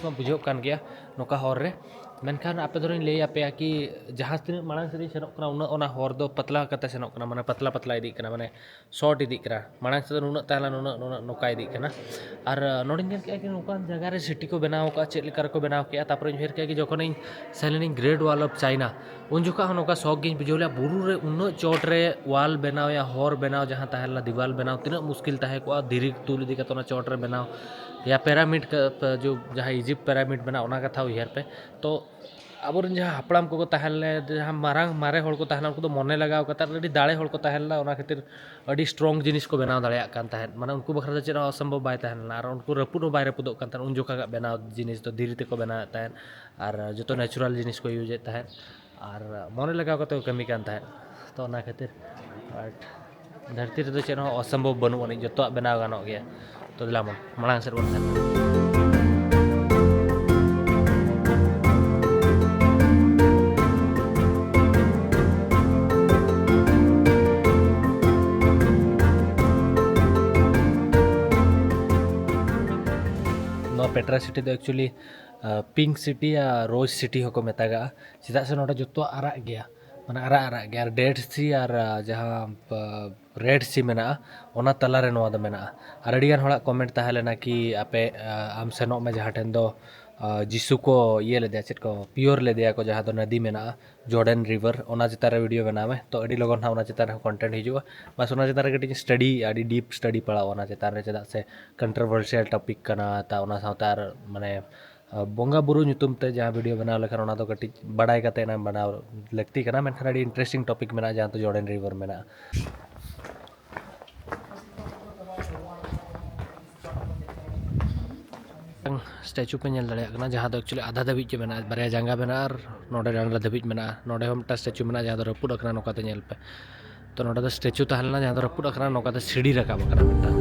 ᱢᱟ ᱵᱩᱡᱷᱟᱹᱜ ᱠᱟᱱ ᱜᱮᱭᱟ ᱱᱚᱝᱠᱟ ᱦᱚᱨ ᱨᱮ᱾ ᱢᱮᱱᱠᱷᱟᱱ ᱟᱯᱮ ᱫᱚᱞᱤᱧ ᱞᱟᱹᱭ ᱟᱯᱮᱭᱟ ᱠᱤ ᱡᱟᱦᱟᱸ ᱛᱤᱱᱟᱹᱜ ᱢᱟᱲᱟᱝ ᱥᱮᱫ ᱤᱧ ᱥᱮᱱᱚᱜ ᱠᱟᱱᱟ, ᱩᱱᱟᱹᱜ ᱚᱱᱟ ᱦᱚᱨ ᱫᱚ ᱯᱟᱛᱞᱟ ᱠᱟᱛᱮ ᱥᱮᱱᱚᱜ ᱠᱟᱱᱟ, ᱢᱟᱱᱮ ᱯᱟᱛᱞᱟ ᱯᱟᱛᱞᱟ ᱤᱫᱤᱜ ᱠᱟᱱᱟ, ᱢᱟᱱᱮ ᱥᱚᱨᱴ ᱤᱫᱤᱜ ᱠᱟᱱᱟ᱾ ᱢᱟᱲᱟᱝ ᱥᱮᱫ ᱫᱚ ᱱᱩᱱᱟᱹᱜ ᱛᱟᱦᱮᱸ ᱞᱮᱱᱟ, ᱱᱩᱱᱟᱹᱜ, ᱱᱩᱱᱟᱹᱜ ᱱᱚᱝᱠᱟ ᱤᱫᱤᱜ ᱠᱟᱱᱟ᱾ ᱟᱨ ᱱᱚᱰᱮᱧ ᱧᱮᱞ ᱠᱮᱜᱼᱟ ᱠᱤ ᱱᱚᱝᱠᱟᱱ ᱡᱟᱭᱜᱟ ᱨᱮ ᱥᱤᱴᱤ ᱠᱚ ᱵᱮᱱᱟᱣ ᱠᱟᱜᱼᱟ, ᱪᱮᱫ ᱞᱮᱠᱟ ᱨᱮᱠᱚ ᱵᱮᱱᱟᱣ ᱠᱮᱜᱼᱟ᱾ ᱛᱟᱨᱯᱚᱨᱮᱧ ᱩᱭᱦᱟᱹᱨ ᱠᱮᱜᱼᱟ ᱠᱤ ᱡᱚᱠᱷᱚᱱᱤᱧ ᱥᱮᱱ ᱞᱮᱱᱟᱹᱧ Great Wall of China, ᱩᱱ ᱡᱚᱠᱷᱚᱱ ᱦᱚᱸ ᱱᱚᱝᱠᱟ ᱥᱚᱠ ᱜᱤᱧ ᱵᱩᱡᱷᱟᱹᱣ ᱞᱮᱜᱼᱟ, ᱵᱩᱨᱩ ᱨᱮ ᱩᱱᱟᱹᱜ ᱪᱚᱴ ᱨᱮ ᱣᱟᱞ ᱵᱮᱱᱟᱣ ᱭᱟ, ᱦᱚᱨ ᱵᱮᱱᱟᱣ, ᱡᱟᱦᱟᱸ ᱛᱟᱦᱮᱸ ᱞᱮᱱᱟ ᱫᱤᱣᱟᱞ ᱵᱮᱱᱟᱣ, ᱛᱤᱱᱟᱹᱜ ᱢᱩᱥᱠᱤᱞ ᱛᱟᱦᱮᱸ ᱠᱚᱜᱼᱟ, ᱫᱷᱤᱨᱤ ᱛᱩᱞ ᱤᱫᱤ ᱠᱟᱛᱮ ᱚᱱᱟ ᱪᱚᱴ ᱨᱮ ᱵᱮᱱᱟᱣ, ᱭᱟ ᱯᱤᱨᱟᱢᱤᱰ ᱠᱟ-, ᱯ-, ᱡᱚ, ᱡᱟᱦᱟᱸ ᱤᱡᱤᱯᱴ ᱯᱤᱨᱟᱢᱤᱰ ᱵᱮᱱᱟᱣ, ᱚᱱᱟ ᱠᱟᱛᱷᱟ ᱩᱭᱦᱟᱹᱨ ᱯᱮ᱾ ᱛᱚ ᱟᱵᱚᱨᱮᱱ ᱡᱟᱦᱟᱸ ᱦᱟᱯᱲᱟᱢ ᱠᱚᱠᱚ ᱛᱟᱦᱮᱸ ᱞᱮᱱᱟ, ᱡᱟᱦᱟᱸ ᱢᱟᱨᱟᱝ ᱢᱟᱨᱮ ᱦᱚᱲ ᱠᱚ ᱛᱟᱦᱮᱸ ᱞᱮᱱᱟ, ᱩᱱᱠᱩ ᱫᱚ ᱢᱚᱱᱮ ᱞᱟᱜᱟᱣ ᱠᱟᱛᱮ, ᱟᱹᱰᱤ ᱫᱟᱲᱮ ᱦᱚᱲ ᱠᱚ ᱛᱟᱦᱮᱸ ᱞᱮᱱᱟ, ᱚᱱᱟ ᱠᱷᱟᱹᱛᱤᱨ ᱟᱹᱰᱤ ᱥᱴᱨᱚᱝ ᱡᱤᱱᱤᱥ ᱠᱚ ᱵᱮᱱᱟᱣ ᱫᱟᱲᱮᱭᱟᱜ ᱠᱟᱱ ᱛᱟᱦᱮᱸᱫ᱾ ᱢᱟᱱᱮ ᱩᱱᱠᱩ ᱵᱟᱠᱷᱨᱟ ᱫᱚ ᱪᱮᱫ ᱦᱚᱸ ᱚᱥᱚᱢᱵᱷᱚᱵ ᱵᱟᱭ ᱛᱟᱦᱮᱸ ᱞᱮᱱᱟ, ᱟᱨ ᱩᱱᱠᱩ ᱨᱟᱹᱯᱩᱫ ᱦᱚᱸ ᱵᱟᱭ ᱨᱟᱹᱯᱩᱫᱚᱜ ᱠᱟᱱ ᱛᱟᱦᱮᱸᱫ᱾ ᱩᱱ ᱡᱚᱠᱷᱟᱜᱟᱜ ᱵᱮᱱᱟᱣ ᱡᱤᱱᱤᱥ ᱫᱚ ᱫᱷᱤᱨᱤ ᱛᱮᱠᱚ ᱵᱮᱱᱟᱣᱮᱫ ᱛᱟᱦᱮᱸᱫ, ᱟᱨ ᱡᱚᱛᱚ ᱱᱮᱪᱟᱨᱟᱞ ᱡᱤᱱᱤᱥ ᱠᱚ ᱤᱭᱩᱡᱮᱫ ᱛᱟᱦᱮᱸᱫ᱾ ᱟᱨ ᱢᱚᱱᱮ ᱞᱟᱜᱟᱣ ᱠᱟᱛᱮ ᱠᱚ ᱠᱟᱹᱢᱤ ᱠᱟᱱ ᱛᱟᱦᱮᱸᱫ᱾ ᱛᱚ ᱚᱱᱟ ᱠᱷᱟᱹᱛᱤᱨ, but ᱫᱷᱟᱹᱨᱛᱤ ᱨᱮᱫᱚ ᱪᱮᱫ ᱦᱚᱸ ᱚᱥᱚᱢᱵᱷᱚᱵ ᱵᱟᱹᱱᱩᱜ ᱟᱹᱱᱤᱡ, ᱡᱚᱛᱚᱣᱟᱜ ᱵᱮᱱᱟᱣ ᱜᱟᱱᱚᱜ ᱜᱮᱭᱟ᱾ ᱛᱚ ᱫᱮᱞᱟ ᱵᱚᱱ ᱢᱟᱲᱟᱝ ᱥᱮᱫ ᱵᱚᱱ ᱥᱮᱱ ᱞᱮᱱ᱾ ᱱᱚᱣᱟ ᱯᱮᱴᱨᱟ ᱥᱤᱴᱤ ᱫᱚ actually ᱯᱤᱝᱠ ᱥᱤᱴᱤ ᱟᱨ ᱨᱳᱡᱽ ᱥᱤᱴᱤ ᱦᱚᱸᱠᱚ ᱢᱮᱛᱟᱜᱟᱜᱼᱟ, ᱪᱮᱫᱟᱜ ᱥᱮ ᱱᱚᱰᱮ ᱡᱚᱛᱚᱣᱟᱜ ᱟᱨᱟᱜ ᱜᱮᱭᱟ, ᱢᱟᱱᱮ ᱟᱨᱟᱜ ᱟᱨᱟᱜ ᱜᱮᱭᱟ᱾ ᱟᱨ ᱰᱮᱰ ᱥᱤ ᱟᱨ ᱟᱨ ᱡᱟᱦᱟᱸ ᱨᱮᱰ ᱥᱤ ᱢᱮᱱᱟᱜᱼᱟ, ᱚᱱᱟ ᱛᱟᱞᱟᱨᱮ ᱱᱚᱣᱟ ᱫᱚ ᱢᱮᱱᱟᱜᱼᱟ᱾ ᱟᱨ ᱟᱹᱰᱤᱜᱟᱱ ᱦᱚᱲᱟᱜ ᱠᱚᱢᱮᱱᱴ ᱛᱟᱦᱮᱸ ᱞᱮᱱᱟ ᱠᱤ ᱟᱯᱮ, ᱟᱢ ᱥᱮᱱᱚᱜ ᱢᱮ ᱡᱟᱦᱟᱸ ᱴᱷᱮᱱ ᱫᱚ ᱡᱤᱥᱩ ᱠᱚ ᱤᱭᱟᱹ ᱞᱮᱫᱮᱭᱟ, ᱪᱮᱫ ᱠᱚ ᱯᱤᱭᱳᱨ ᱞᱮᱫᱮᱭᱟ ᱠᱚ, ᱡᱟᱦᱟᱸ ᱫᱚ ᱱᱚᱫᱤ ᱢᱮᱱᱟᱜᱼᱟ, ᱡᱚᱨᱰᱟᱱ ᱨᱤᱵᱷᱟᱨ, ᱚᱱᱟ ᱪᱮᱛᱟᱱ ᱨᱮ ᱵᱷᱤᱰᱤᱭᱳ ᱵᱮᱱᱟᱣ ᱢᱮ᱾ ᱛᱚ ᱟᱹᱰᱤ ᱞᱚᱜᱚᱱ ᱦᱟᱸᱜ ᱚᱱᱟ ᱪᱮᱛᱟᱱ ᱨᱮᱦᱚᱸ ᱠᱚᱱᱴᱮᱱᱴ ᱦᱤᱡᱩᱜᱼᱟ᱾ ᱵᱟᱥ ᱚᱱᱟ ᱪᱮᱛᱟᱱ ᱨᱮ ᱠᱟᱹᱴᱤᱡ ᱤᱧ ᱥᱴᱟᱰᱤ, ᱟᱹᱰᱤ ᱰᱤᱯ ᱥᱴᱟᱰᱤ ᱯᱟᱲᱟᱜᱼᱟ ᱚᱱᱟ ᱪᱮᱛᱟᱱ ᱨᱮ, ᱪᱮᱫᱟᱜ ᱥᱮ ᱠᱚᱱᱴᱨᱳᱵᱷᱟᱨᱥᱤᱭᱟᱞ ᱴᱚᱯᱤᱠ ᱠᱟᱱᱟ᱾ ᱛᱟ ᱚᱱᱟ ᱥᱟᱶᱛᱮ ᱟᱨ ᱢᱟᱱᱮ ᱵᱚᱸᱜᱟ ᱵᱩᱨᱩ ᱧᱩᱛᱩᱢ ᱛᱮ ᱡᱟᱦᱟᱸ ᱵᱷᱤᱰᱤᱭᱳ ᱵᱮᱱᱟᱣ ᱞᱮᱠᱷᱟᱱ ᱚᱱᱟ ᱫᱚ ᱠᱟᱹᱴᱤᱡ ᱵᱟᱰᱟᱭ ᱠᱟᱛᱮ ᱮᱱᱟᱝ ᱵᱮᱱᱟᱣ ᱞᱟᱹᱠᱛᱤ ᱠᱟᱱᱟ᱾ ᱢᱮᱱᱠᱷᱟᱱ ᱟᱹᱰᱤ ᱤᱱᱴᱟᱨᱮᱥᱴᱤᱝ ᱴᱚᱯᱤᱠ ᱢᱮᱱᱟᱜᱼᱟ, ᱡᱟᱦᱟᱸ ᱫᱚ ᱡᱚᱨᱰᱟᱱ ᱨᱤᱵᱷᱟᱨ ᱢᱮᱱᱟᱜᱼᱟ᱾ ᱥᱴᱮᱪᱩ ᱯᱮ ᱧᱮᱞ ᱫᱟᱲᱮᱭᱟᱜ ᱠᱟᱱᱟ, ᱡᱟᱦᱟᱸ ᱫᱚ actually ᱟᱫᱷᱟ ᱫᱷᱟᱹᱵᱤᱡ ᱜᱮ ᱢᱮᱱᱟᱜᱼᱟ, ᱵᱟᱨᱭᱟ ᱡᱟᱸᱜᱟ ᱢᱮᱱᱟᱜᱼᱟ ᱟᱨ ᱱᱚᱰᱮ ᱰᱟᱸᱰᱟ ᱫᱷᱟᱹᱵᱤᱡ ᱢᱮᱱᱟᱜᱼᱟ᱾ ᱱᱚᱰᱮ ᱦᱚᱸ ᱢᱤᱫᱴᱟᱝ ᱥᱴᱮᱪᱩ ᱢᱮᱱᱟᱜᱼᱟ, ᱡᱟᱦᱟᱸ ᱫᱚ ᱨᱟᱹᱯᱩᱫ ᱟᱠᱟᱱᱟ, ᱱᱚᱝᱠᱟᱛᱮ ᱧᱮᱞ ᱯᱮ᱾ ᱛᱚ ᱱᱚᱰᱮ ᱫᱚ ᱥᱴᱮᱪᱩ ᱛᱟᱦᱮᱸ ᱞᱮᱱᱟ, ᱡᱟᱦᱟᱸ ᱫᱚ ᱨᱟᱹᱯᱩᱫ ᱟᱠᱟᱱᱟ, ᱱᱚᱝᱠᱟᱛᱮ ᱥᱤᱲᱤ ᱨᱟᱠᱟᱵ ᱟᱠᱟᱱᱟ ᱢᱤᱫᱴᱟᱝ᱾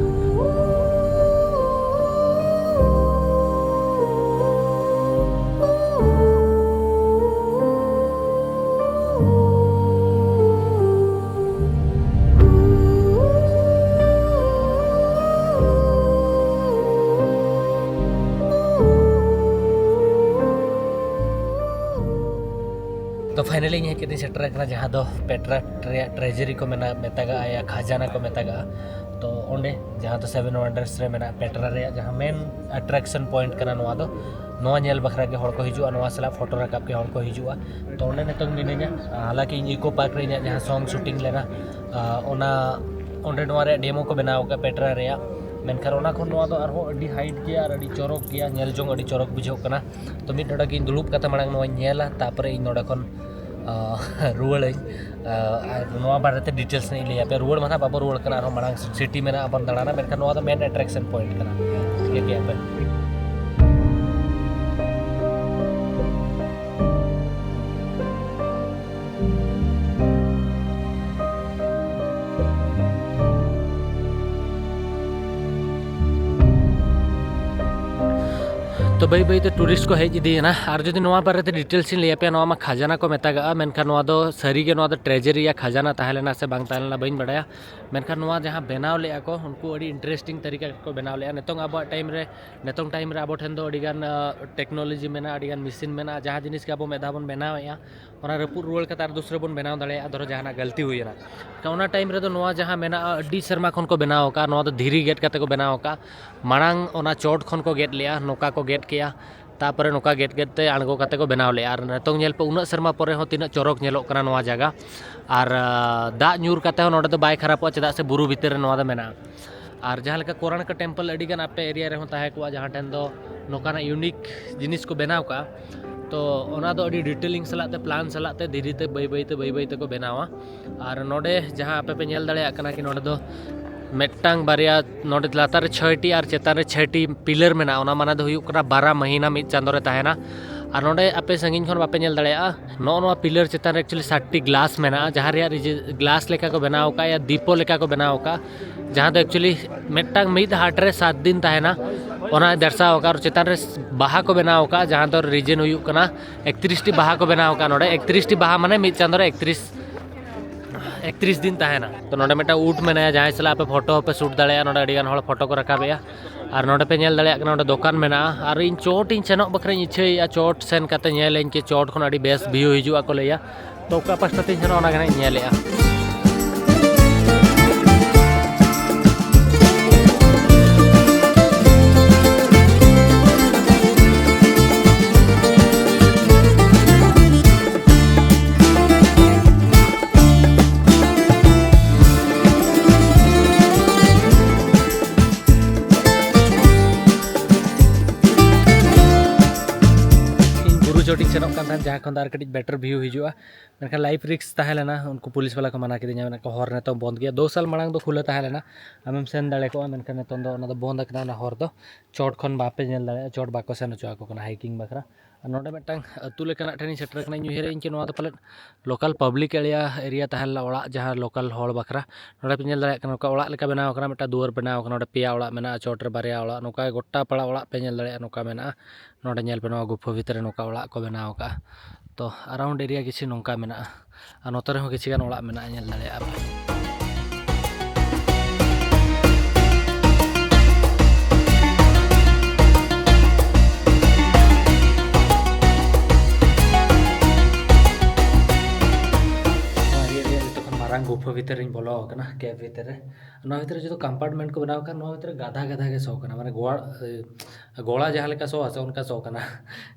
ᱛᱚ finally ᱤᱧ ᱦᱮᱡ ᱠᱟᱛᱮᱧ ᱥᱮᱴᱮᱨ ᱟᱠᱟᱱᱟ ᱡᱟᱦᱟᱸ ᱫᱚ ᱯᱮᱴᱨᱟ ᱨᱮᱭᱟᱜ ᱴᱨᱮᱡᱟᱨᱤ ᱠᱚ ᱢᱮᱱᱟ ᱢᱮᱛᱟᱜᱟᱜᱼᱟ ᱭᱟ ᱠᱷᱟᱡᱟᱱᱟ ᱠᱚ ᱢᱮᱛᱟᱜᱟᱜᱼᱟ᱾ ᱛᱚ ᱚᱸᱰᱮ ᱡᱟᱦᱟᱸ ᱫᱚ ᱥᱮᱵᱷᱮᱱ ᱣᱟᱱᱰᱟᱨᱥ ᱨᱮ ᱢᱮᱱᱟᱜ ᱯᱮᱴᱨᱟ ᱨᱮᱭᱟᱜ ᱡᱟᱦᱟᱸ ᱢᱮᱱ ᱟᱴᱨᱟᱠᱥᱚᱱ ᱯᱚᱭᱮᱱᱴ ᱠᱟᱱᱟ ᱱᱚᱣᱟ ᱫᱚ᱾ ᱱᱚᱣᱟ ᱧᱮᱞ ᱵᱟᱠᱷᱨᱟ ᱜᱮ ᱦᱚᱲ ᱠᱚ ᱦᱤᱡᱩᱜᱼᱟ, ᱱᱚᱣᱟ ᱥᱟᱞᱟᱜ ᱯᱷᱳᱴᱳ ᱨᱟᱠᱟᱵ ᱜᱮ ᱦᱚᱲ ᱠᱚ ᱦᱤᱡᱩᱜᱼᱟ᱾ ᱛᱚ ᱚᱸᱰᱮ ᱱᱤᱛᱚᱝ ᱢᱤᱱᱟᱹᱧᱟ, ᱦᱟᱞᱟᱠᱤ ᱤᱧ ᱤᱠᱳ ᱯᱟᱨᱠ ᱨᱮ ᱤᱧᱟᱹᱜ ᱡᱟᱦᱟᱸ ᱥᱚᱝ ᱥᱩᱴᱤᱝ ᱞᱮᱱᱟ, ᱟᱸ, ᱚᱱᱟ ᱚᱸᱰᱮ ᱱᱚᱣᱟ ᱨᱮᱭᱟᱜ ᱰᱮᱢᱳ ᱠᱚ ᱵᱮᱱᱟᱣ ᱟᱠᱟᱫ ᱯᱮᱴᱨᱟ ᱨᱮᱭᱟᱜ᱾ ᱢᱮᱱᱠᱷᱟᱱ ᱚᱱᱟ ᱠᱷᱚᱱ ᱱᱚᱣᱟ ᱫᱚ ᱟᱨᱦᱚᱸ ᱟᱹᱰᱤ ᱦᱟᱭᱤᱴ ᱜᱮᱭᱟ ᱟᱨ ᱟᱹᱰᱤ ᱪᱚᱨᱚᱠ ᱜᱮᱭᱟ, ᱧᱮᱞ ᱡᱚᱝ ᱟᱹᱰᱤ ᱪᱚᱨᱚᱠ ᱵᱩᱡᱷᱟᱹᱜ ᱠᱟᱱᱟ᱾ ᱛᱚ ᱢᱤᱫ ᱰᱚᱸᱰᱮ ᱜᱮ ᱤᱧ ᱫᱩᱲᱩᱵ ᱠᱟᱛᱮ ᱢᱟᱲᱟᱝ ᱱᱚᱣᱟᱧ ᱧᱮᱞᱟ, ᱛᱟᱨᱯᱚᱨᱮ ᱤᱧ ᱱᱚᱰᱮ ᱠᱷᱚᱱ, ᱟᱸ, ᱨᱩᱣᱟᱹᱲᱟᱹᱧ᱾ ᱟᱸ, ᱟᱨ ᱱᱚᱣᱟ ᱵᱟᱨᱮᱛᱮ ᱰᱤᱴᱮᱞᱥ ᱤᱧ ᱞᱟᱹᱭ ᱟᱯᱮᱭᱟ᱾ ᱨᱩᱣᱟᱹᱲ ᱢᱟ ᱱᱟᱦᱟᱜ ᱵᱟᱵᱚ ᱨᱩᱣᱟᱹᱲ ᱠᱟᱱᱟ, ᱟᱨᱦᱚᱸ ᱢᱟᱲᱟᱝ ᱥᱤᱴᱤ ᱢᱮᱱᱟᱜᱼᱟ, ᱵᱚᱱ ᱫᱟᱬᱟᱱᱟ, ᱢᱮᱱᱠᱷᱟᱱ ᱱᱚᱣᱟ ᱫᱚ ᱢᱮᱱ ᱟᱴᱨᱟᱠᱥᱚᱱ ᱯᱚᱭᱮᱱᱴ ᱠᱟᱱᱟ᱾ ᱴᱷᱤᱠᱟᱹ ᱠᱮᱜᱼᱟ ᱯᱮ? ᱛᱚ ᱵᱟᱹᱭ ᱵᱟᱹᱭ ᱛᱮ ᱴᱩᱨᱤᱥᱴ ᱠᱚ ᱦᱮᱡ ᱤᱫᱤᱭᱮᱱᱟ᱾ ᱟᱨ ᱡᱩᱫᱤ ᱱᱚᱣᱟ ᱵᱟᱨᱮᱛᱮ ᱰᱤᱴᱮᱞᱥ ᱤᱧ ᱞᱟᱹᱭ ᱟᱯᱮᱭᱟ, ᱱᱚᱣᱟ ᱢᱟ ᱠᱷᱟᱡᱟᱱᱟ ᱠᱚ ᱢᱮᱛᱟᱜᱟᱜᱼᱟ, ᱢᱮᱱᱠᱷᱟᱱ ᱱᱚᱣᱟ ᱫᱚ ᱥᱟᱹᱨᱤᱜᱮ ᱱᱚᱣᱟ ᱫᱚ ᱴᱨᱮᱡᱟᱨᱤ ᱭᱟ ᱠᱷᱟᱡᱟᱱᱟ ᱛᱟᱦᱮᱸ ᱞᱮᱱᱟ ᱥᱮ ᱵᱟᱝ ᱛᱟᱦᱮᱸ ᱞᱮᱱᱟ ᱵᱟᱹᱧ ᱵᱟᱰᱟᱭᱟ᱾ ᱢᱮᱱᱠᱷᱟᱱ ᱱᱚᱣᱟ ᱡᱟᱦᱟᱸ ᱵᱮᱱᱟᱣ ᱞᱮᱫᱼᱟ ᱠᱚ, ᱩᱱᱠᱩ ᱟᱹᱰᱤ ᱤᱱᱴᱟᱨᱮᱥᱴᱤᱝ ᱛᱟᱹᱨᱤᱠᱟ ᱠᱚ ᱵᱮᱱᱟᱣ ᱞᱮᱫᱼᱟ᱾ ᱱᱤᱛᱚᱝ ᱟᱵᱚᱣᱟᱜ ᱴᱟᱭᱤᱢ ᱨᱮ, ᱱᱤᱛᱚᱝ ᱴᱟᱭᱤᱢ ᱨᱮ ᱟᱵᱚ ᱴᱷᱮᱱ ᱫᱚ ᱟᱹᱰᱤᱜᱟᱱ ᱴᱮᱠᱱᱳᱞᱚᱡᱤ ᱢᱮᱱᱟᱜᱼᱟ, ᱟᱹᱰᱤᱜᱟᱱ ᱢᱮᱥᱤᱱ ᱢᱮᱱᱟᱜᱼᱟ, ᱡᱟᱦᱟᱸ ᱡᱤᱱᱤᱥ ᱜᱮ ᱟᱵᱚ ᱢᱤᱫ ᱫᱷᱟᱣ ᱵᱚᱱ ᱵᱮᱱᱟᱣᱮᱫᱼᱟ, ᱚᱱᱟ ᱨᱟᱹᱯᱩᱫ ᱨᱩᱣᱟᱹᱲ ᱠᱟᱛᱮ ᱟᱨ ᱫᱩᱥᱨᱟᱹ ᱵᱚᱱ ᱵᱮᱱᱟᱣ ᱫᱟᱲᱮᱭᱟᱜᱼᱟ, ᱫᱷᱚᱨᱚ ᱡᱟᱦᱟᱱᱟᱜ ᱜᱟᱹᱞᱛᱤ ᱦᱩᱭᱮᱱᱟ᱾ ᱛᱚ ᱚᱱᱟ ᱴᱟᱭᱤᱢ ᱨᱮᱫᱚ ᱱᱚᱣᱟ ᱡᱟᱦᱟᱸ ᱢᱮᱱᱟᱜᱼᱟ, ᱟᱹᱰᱤ ᱥᱮᱨᱢᱟ ᱠᱷᱚᱱ ᱠᱚ ᱵᱮᱱᱟᱣ ᱟᱠᱟᱫᱼᱟ, ᱱᱚᱣᱟ ᱫᱚ ᱫᱷᱤᱨᱤ ᱜᱮᱫ ᱠᱟᱛᱮ ᱠᱚ ᱵᱮᱱᱟᱣ ᱟᱠᱟᱫᱼᱟ᱾ ᱢᱟᱲᱟᱝ ᱚᱱᱟ ᱪᱚᱴ ᱠᱷᱚᱱ ᱠᱚ ᱜᱮᱫ ᱞᱮᱜᱼᱟ, ᱱᱚᱝᱠᱟ ᱠᱚ ᱜᱮᱫ ᱠᱮᱜᱼᱟ, ᱛᱟᱨᱯᱚᱨᱮ ᱱᱚᱝᱠᱟ ᱜᱮᱫ ᱜᱮᱫ ᱛᱮ ᱟᱬᱜᱚ ᱠᱟᱛᱮ ᱠᱚ ᱵᱮᱱᱟᱣ ᱞᱮᱜᱼᱟ᱾ ᱟᱨ ᱱᱤᱛᱚᱝ ᱧᱮᱞ ᱯᱮ, ᱩᱱᱟᱹᱜ ᱥᱮᱨᱢᱟ ᱯᱚᱨᱮ ᱦᱚᱸ ᱛᱤᱱᱟᱹᱜ ᱪᱚᱨᱚᱠ ᱧᱮᱞᱚᱜ ᱠᱟᱱᱟ ᱱᱚᱣᱟ ᱡᱟᱭᱜᱟ᱾ ᱟᱨ, ᱟᱸ, ᱫᱟᱜ ᱧᱩᱨ ᱠᱟᱛᱮ ᱦᱚᱸ ᱱᱚᱰᱮ ᱫᱚ ᱵᱟᱭ ᱠᱷᱟᱨᱟᱯᱚᱜᱼᱟ, ᱪᱮᱫᱟᱜ ᱥᱮ ᱵᱩᱨᱩ ᱵᱷᱤᱛᱤᱨ ᱨᱮ ᱱᱚᱣᱟ ᱫᱚ ᱢᱮᱱᱟᱜᱼᱟ᱾ ᱟᱨ ᱡᱟᱦᱟᱸ ᱞᱮᱠᱟ ᱠᱳᱨᱟᱱᱠᱟ ᱴᱮᱢᱯᱮᱞ ᱟᱹᱰᱤ ᱜᱟᱱ ᱟᱯᱮ ᱮᱨᱤᱭᱟ ᱨᱮᱦᱚᱸ ᱛᱟᱦᱮᱸ ᱠᱚᱜᱼᱟ, ᱡᱟᱦᱟᱸ ᱴᱷᱮᱱ ᱫᱚ ᱱᱚᱝᱠᱟᱱᱟᱜ ᱤᱭᱩᱱᱤᱠ ᱡᱤᱱᱤᱥ ᱠᱚ ᱵᱮᱱᱟᱣ ᱠᱟᱜᱼᱟ, ᱛᱚ ᱚᱱᱟ ᱫᱚ ᱟᱹᱰᱤ ᱰᱤᱴᱮᱞᱤᱝ ᱥᱟᱞᱟᱜ ᱛᱮ, ᱯᱞᱟᱱ ᱥᱟᱞᱟᱜ ᱛᱮ, ᱫᱷᱤᱨᱤ ᱛᱮ ᱵᱟᱹᱭ ᱵᱟᱹᱭ ᱛᱮ, ᱵᱟᱹᱭ ᱵᱟᱹᱭ ᱛᱮᱠᱚ ᱵᱮᱱᱟᱣᱟ᱾ ᱟᱨ ᱱᱚᱰᱮ ᱡᱟᱦᱟᱸ ᱟᱯᱮ ᱯᱮ ᱧᱮᱞ ᱫᱟᱲᱮᱭᱟᱜ ᱠᱟᱱᱟ ᱠᱤ ᱱᱚᱰᱮ ᱫᱚ ᱢᱤᱫᱴᱟᱝ ᱵᱟᱨᱭᱟ, ᱱᱚᱰᱮ ᱞᱟᱛᱟᱨ ᱨᱮ ᱪᱷᱚᱭᱴᱤ ᱟᱨ ᱪᱮᱛᱟᱱ ᱨᱮ ᱪᱷᱚᱭᱴᱤ ᱯᱤᱞᱟᱨ ᱢᱮᱱᱟᱜᱼᱟ᱾ ᱚᱱᱟ ᱢᱟᱱᱮ ᱫᱚ ᱦᱩᱭᱩᱜ ᱠᱟᱱᱟ ᱵᱟᱨᱟ ᱢᱟᱹᱦᱤᱱᱟ ᱢᱤᱫ ᱪᱟᱸᱫᱳ ᱨᱮ ᱛᱟᱦᱮᱱᱟ᱾ ᱟᱨ ᱱᱚᱰᱮ ᱟᱯᱮ ᱥᱟᱺᱜᱤᱧ ᱠᱷᱚᱱ ᱵᱟᱯᱮ ᱧᱮᱞ ᱫᱟᱲᱮᱭᱟᱜᱼᱟ, ᱱᱚᱜᱼᱚ ᱱᱚᱣᱟ ᱯᱤᱞᱟᱨ ᱪᱮᱛᱟᱱ ᱨᱮ ᱮᱠᱪᱩᱭᱮᱞᱤ ᱥᱟᱛᱴᱤ ᱜᱞᱟᱥ ᱢᱮᱱᱟᱜᱼᱟ, ᱡᱟᱦᱟᱸ ᱨᱮᱭᱟᱜ ᱨᱤᱡᱮ-, ᱜᱞᱟᱥ ᱞᱮᱠᱟ ᱠᱚ ᱵᱮᱱᱟᱣ ᱟᱠᱟᱫᱼᱟ, ᱫᱤᱯᱚ ᱞᱮᱠᱟ ᱠᱚ ᱵᱮᱱᱟᱣ ᱟᱠᱟᱫᱼᱟ, ᱡᱟᱦᱟᱸ ᱫᱚ ᱮᱠᱪᱩᱭᱮᱞᱤ ᱢᱤᱫᱴᱟᱝ ᱢᱤᱫ ᱦᱟᱴ ᱨᱮ ᱥᱟᱛ ᱫᱤᱱ ᱛᱟᱦᱮᱱᱟ, ᱚᱱᱟᱭ ᱫᱟᱨᱥᱟᱣ ᱟᱠᱟᱫᱼᱟ᱾ ᱟᱨ ᱪᱮᱛᱟᱱ ᱨᱮ ᱵᱟᱦᱟ ᱠᱚ ᱵᱮᱱᱟᱣ ᱟᱠᱟᱫᱼᱟ, ᱡᱟᱦᱟᱸ ᱫᱚ ᱨᱤᱡᱮᱱ ᱦᱩᱭᱩᱜ ᱠᱟᱱᱟ ᱮᱠᱛᱨᱤᱥ ᱴᱤ ᱵᱟᱦᱟ ᱠᱚ ᱵᱮᱱᱟᱣ ᱟᱠᱟᱫᱼᱟ ᱱᱚᱰᱮ᱾ ᱮᱠᱛᱨᱤᱥ ᱴᱤ ᱵᱟᱦᱟ ᱢᱟᱱᱮ ᱢᱤᱫ ᱪᱟᱸᱫᱳ ᱨᱮ ᱮᱠᱛᱨᱤᱥ, ᱮᱠᱛᱨᱤᱥ ᱫᱤᱱ ᱛᱟᱦᱮᱱᱟ᱾ ᱛᱚ ᱱᱚᱰᱮ ᱢᱤᱫᱴᱟᱝ ᱩᱴ ᱢᱮᱱᱟᱭᱟ, ᱡᱟᱦᱟᱸᱭ ᱥᱟᱞᱟᱜ ᱟᱯᱮ ᱯᱷᱳᱴᱳ ᱦᱚᱸᱯᱮ ᱥᱩᱴ ᱫᱟᱲᱮᱭᱟᱜᱼᱟ᱾ ᱱᱚᱰᱮ ᱟᱹᱰᱤ ᱜᱟᱱ ᱦᱚᱲ ᱯᱷᱳᱴᱳ ᱠᱚ ᱨᱟᱠᱟᱵᱮᱜᱼᱟ᱾ ᱟᱨ ᱱᱚᱰᱮ ᱯᱮ ᱧᱮᱞ ᱫᱟᱲᱮᱭᱟᱜ ᱠᱟᱱᱟ, ᱱᱚᱰᱮ ᱫᱚᱠᱟᱱ ᱢᱮᱱᱟᱜᱼᱟ᱾ ᱟᱨ ᱤᱧ ᱪᱚᱴ ᱤᱧ ᱥᱮᱱᱚᱜ ᱵᱟᱠᱷᱨᱟᱧ ᱤᱪᱪᱷᱟᱹᱭᱮᱫᱼᱟ, ᱪᱚᱴ ᱥᱮᱱ ᱠᱟᱛᱮ ᱧᱮᱞᱟᱹᱧ ᱠᱤ ᱪᱚᱴ ᱠᱷᱚᱱ ᱟᱹᱰᱤ ᱵᱮᱥ ᱵᱷᱤᱭᱩ ᱦᱤᱡᱩᱜᱼᱟ ᱠᱚ ᱞᱟᱹᱭᱟ᱾ ᱛᱚ ᱚᱠᱟ ᱯᱟᱥᱴᱟ ᱛᱤᱧ ᱥᱮᱱᱚᱜᱼᱟ, ᱚᱱᱟ ᱜᱮ ᱱᱟᱜ ᱤᱧ ᱧᱮᱞᱮᱫᱼᱟ᱾ ᱤᱧ ᱵᱩᱨᱩ ᱪᱚᱴᱤᱧ ᱥᱮᱱᱚᱜ ᱠᱟᱱ ᱛᱟᱦᱮᱸᱫ, ᱡᱟᱦᱟᱸ ᱠᱷᱚᱱ ᱫᱚ ᱟᱨ ᱠᱟᱹᱴᱤᱡ ᱵᱮᱴᱟᱨ ᱵᱷᱤᱭᱩ ᱦᱤᱡᱩᱜᱼᱟ, ᱢᱮᱱᱠᱷᱟᱱ ᱞᱟᱭᱤᱯᱷ ᱨᱤᱠᱥ ᱛᱟᱦᱮᱸ ᱞᱮᱱᱟ᱾ ᱩᱱᱠᱩ ᱯᱩᱞᱤᱥ ᱵᱟᱞᱟ ᱠᱚ ᱢᱟᱱᱟ ᱠᱤᱫᱤᱧᱟ, ᱢᱮᱱᱟᱜ ᱠᱚ ᱦᱚᱨ ᱱᱤᱛᱚᱝ ᱵᱚᱱᱫ ᱜᱮᱭᱟ᱾ ᱫᱩ ᱥᱟᱞ ᱢᱟᱲᱟᱝ ᱫᱚ ᱠᱷᱩᱞᱟᱹ ᱛᱟᱦᱮᱸ ᱞᱮᱱᱟ, ᱟᱢᱮᱢ ᱥᱮᱱ ᱫᱟᱲᱮ ᱠᱚᱜᱼᱟ, ᱢᱮᱱᱠᱷᱟᱱ ᱱᱤᱛᱚᱝ ᱫᱚ ᱚᱱᱟ ᱫᱚ ᱵᱚᱱᱫ ᱟᱠᱟᱱᱟ᱾ ᱚᱱᱟ ᱦᱚᱨ ᱫᱚ ᱪᱚᱴ ᱠᱷᱚᱱ ᱵᱟᱯᱮ ᱧᱮᱞ ᱫᱟᱲᱮᱭᱟᱜᱼᱟ, ᱪᱚᱴ ᱵᱟᱠᱚ ᱥᱮᱱ ᱦᱚᱪᱚ ᱟᱠᱚ ᱠᱟᱱᱟ ᱦᱟᱭᱠᱤᱝ ᱵᱟᱠᱷᱨᱟ᱾ ᱟᱨ ᱱᱚᱰᱮ ᱢᱤᱫᱴᱟᱝ ᱟᱹᱛᱩ ᱞᱮᱠᱟᱱᱟᱜ ᱴᱷᱮᱱᱤᱧ ᱥᱮᱴᱮᱨ ᱟᱠᱟᱱᱟ᱾ ᱤᱧ ᱩᱭᱦᱟᱹᱨᱮᱫ ᱟᱹᱧ ᱠᱤ ᱱᱚᱣᱟ ᱫᱚ ᱯᱟᱞᱮᱫ ᱞᱳᱠᱟᱞ ᱯᱟᱵᱽᱞᱤᱠ ᱮᱨᱤᱭᱟ, ᱮᱨᱤᱭᱟ ᱛᱟᱦᱮᱸ ᱞᱮᱱᱟ, ᱚᱲᱟᱜ ᱡᱟᱦᱟᱸ ᱞᱳᱠᱟᱞ ᱦᱚᱲ ᱵᱟᱠᱷᱨᱟ᱾ ᱱᱚᱰᱮ ᱯᱮ ᱧᱮᱞ ᱫᱟᱲᱮᱭᱟᱜ ᱠᱟᱱᱟ, ᱱᱚᱝᱠᱟ ᱚᱲᱟᱜ ᱞᱮᱠᱟ ᱵᱮᱱᱟᱣ ᱟᱠᱟᱱᱟ, ᱢᱤᱫᱴᱟᱝ ᱫᱩᱣᱟᱹᱨ ᱵᱮᱱᱟᱣ ᱟᱠᱟᱱᱟ, ᱱᱚᱰᱮ ᱯᱮᱭᱟ ᱚᱲᱟᱜ ᱢᱮᱱᱟᱜᱼᱟ, ᱪᱚᱴ ᱨᱮ ᱵᱟᱨᱭᱟ ᱚᱲᱟᱜ, ᱱᱚᱝᱠᱟ ᱜᱚᱴᱟ ᱯᱟᱲᱟ ᱚᱲᱟᱜ ᱯᱮ ᱧᱮᱞ ᱫᱟᱲᱮᱭᱟᱜᱼᱟ, ᱱᱚᱝᱠᱟ ᱢᱮᱱᱟᱜᱼᱟ᱾ ᱱᱚᱰᱮ ᱧᱮᱞ ᱯᱮ, ᱱᱚᱣᱟ ᱜᱩᱯᱷᱟᱹ ᱵᱷᱤᱛᱨᱤ ᱨᱮ ᱱᱚᱝᱠᱟ ᱚᱲᱟᱜ ᱠᱚ ᱵᱮᱱᱟᱣ ᱟᱠᱟᱫᱼᱟ᱾ ᱛᱚ ᱟᱨᱟᱣᱩᱱᱰ ᱮᱨᱤᱭᱟ ᱠᱤᱪᱷᱩ ᱱᱚᱝᱠᱟ ᱢᱮᱱᱟᱜᱼᱟ, ᱟᱨ ᱱᱚᱛᱮ ᱨᱮᱦᱚᱸ ᱠᱤᱪᱷᱩ ᱜᱟᱱ ᱚᱲᱟᱜ ᱢᱮᱱᱟᱜᱼᱟ, ᱧᱮᱞ ᱫᱟᱲᱮᱭᱟᱜᱼᱟ ᱯᱮ᱾ ᱱᱚᱣᱟ ᱮᱨᱤᱭᱟ ᱨᱮᱭᱟᱜ ᱡᱚᱛᱚ ᱠᱷᱚᱱ ᱢᱟᱨᱟᱝ ᱜᱩᱯᱷᱟᱹ ᱵᱷᱤᱛᱨᱤ ᱨᱤᱧ ᱵᱚᱞᱚ ᱟᱠᱟᱱᱟ, ᱠᱮᱵᱷ ᱵᱷᱤᱛᱨᱤ ᱨᱮ᱾ ᱱᱚᱣᱟ ᱵᱷᱤᱛᱨᱤ ᱨᱮ ᱡᱚᱛᱚ ᱠᱚᱢᱯᱟᱨᱴᱢᱮᱱᱴ ᱠᱚ ᱵᱮᱱᱟᱣ ᱟᱠᱟᱫ, ᱱᱚᱣᱟ ᱵᱷᱤᱛᱨᱤ ᱨᱮ ᱜᱟᱫᱷᱟ ᱜᱟᱫᱷᱟ ᱜᱮ ᱥᱚ ᱠᱟᱱᱟ, ᱢᱟᱱᱮ ᱜᱚᱲ-, ᱮ, ᱜᱚᱲᱟ ᱡᱟᱦᱟᱸ ᱞᱮᱠᱟ ᱥᱚ ᱟᱥᱮ, ᱚᱱᱠᱟ ᱥᱚ ᱠᱟᱱᱟ᱾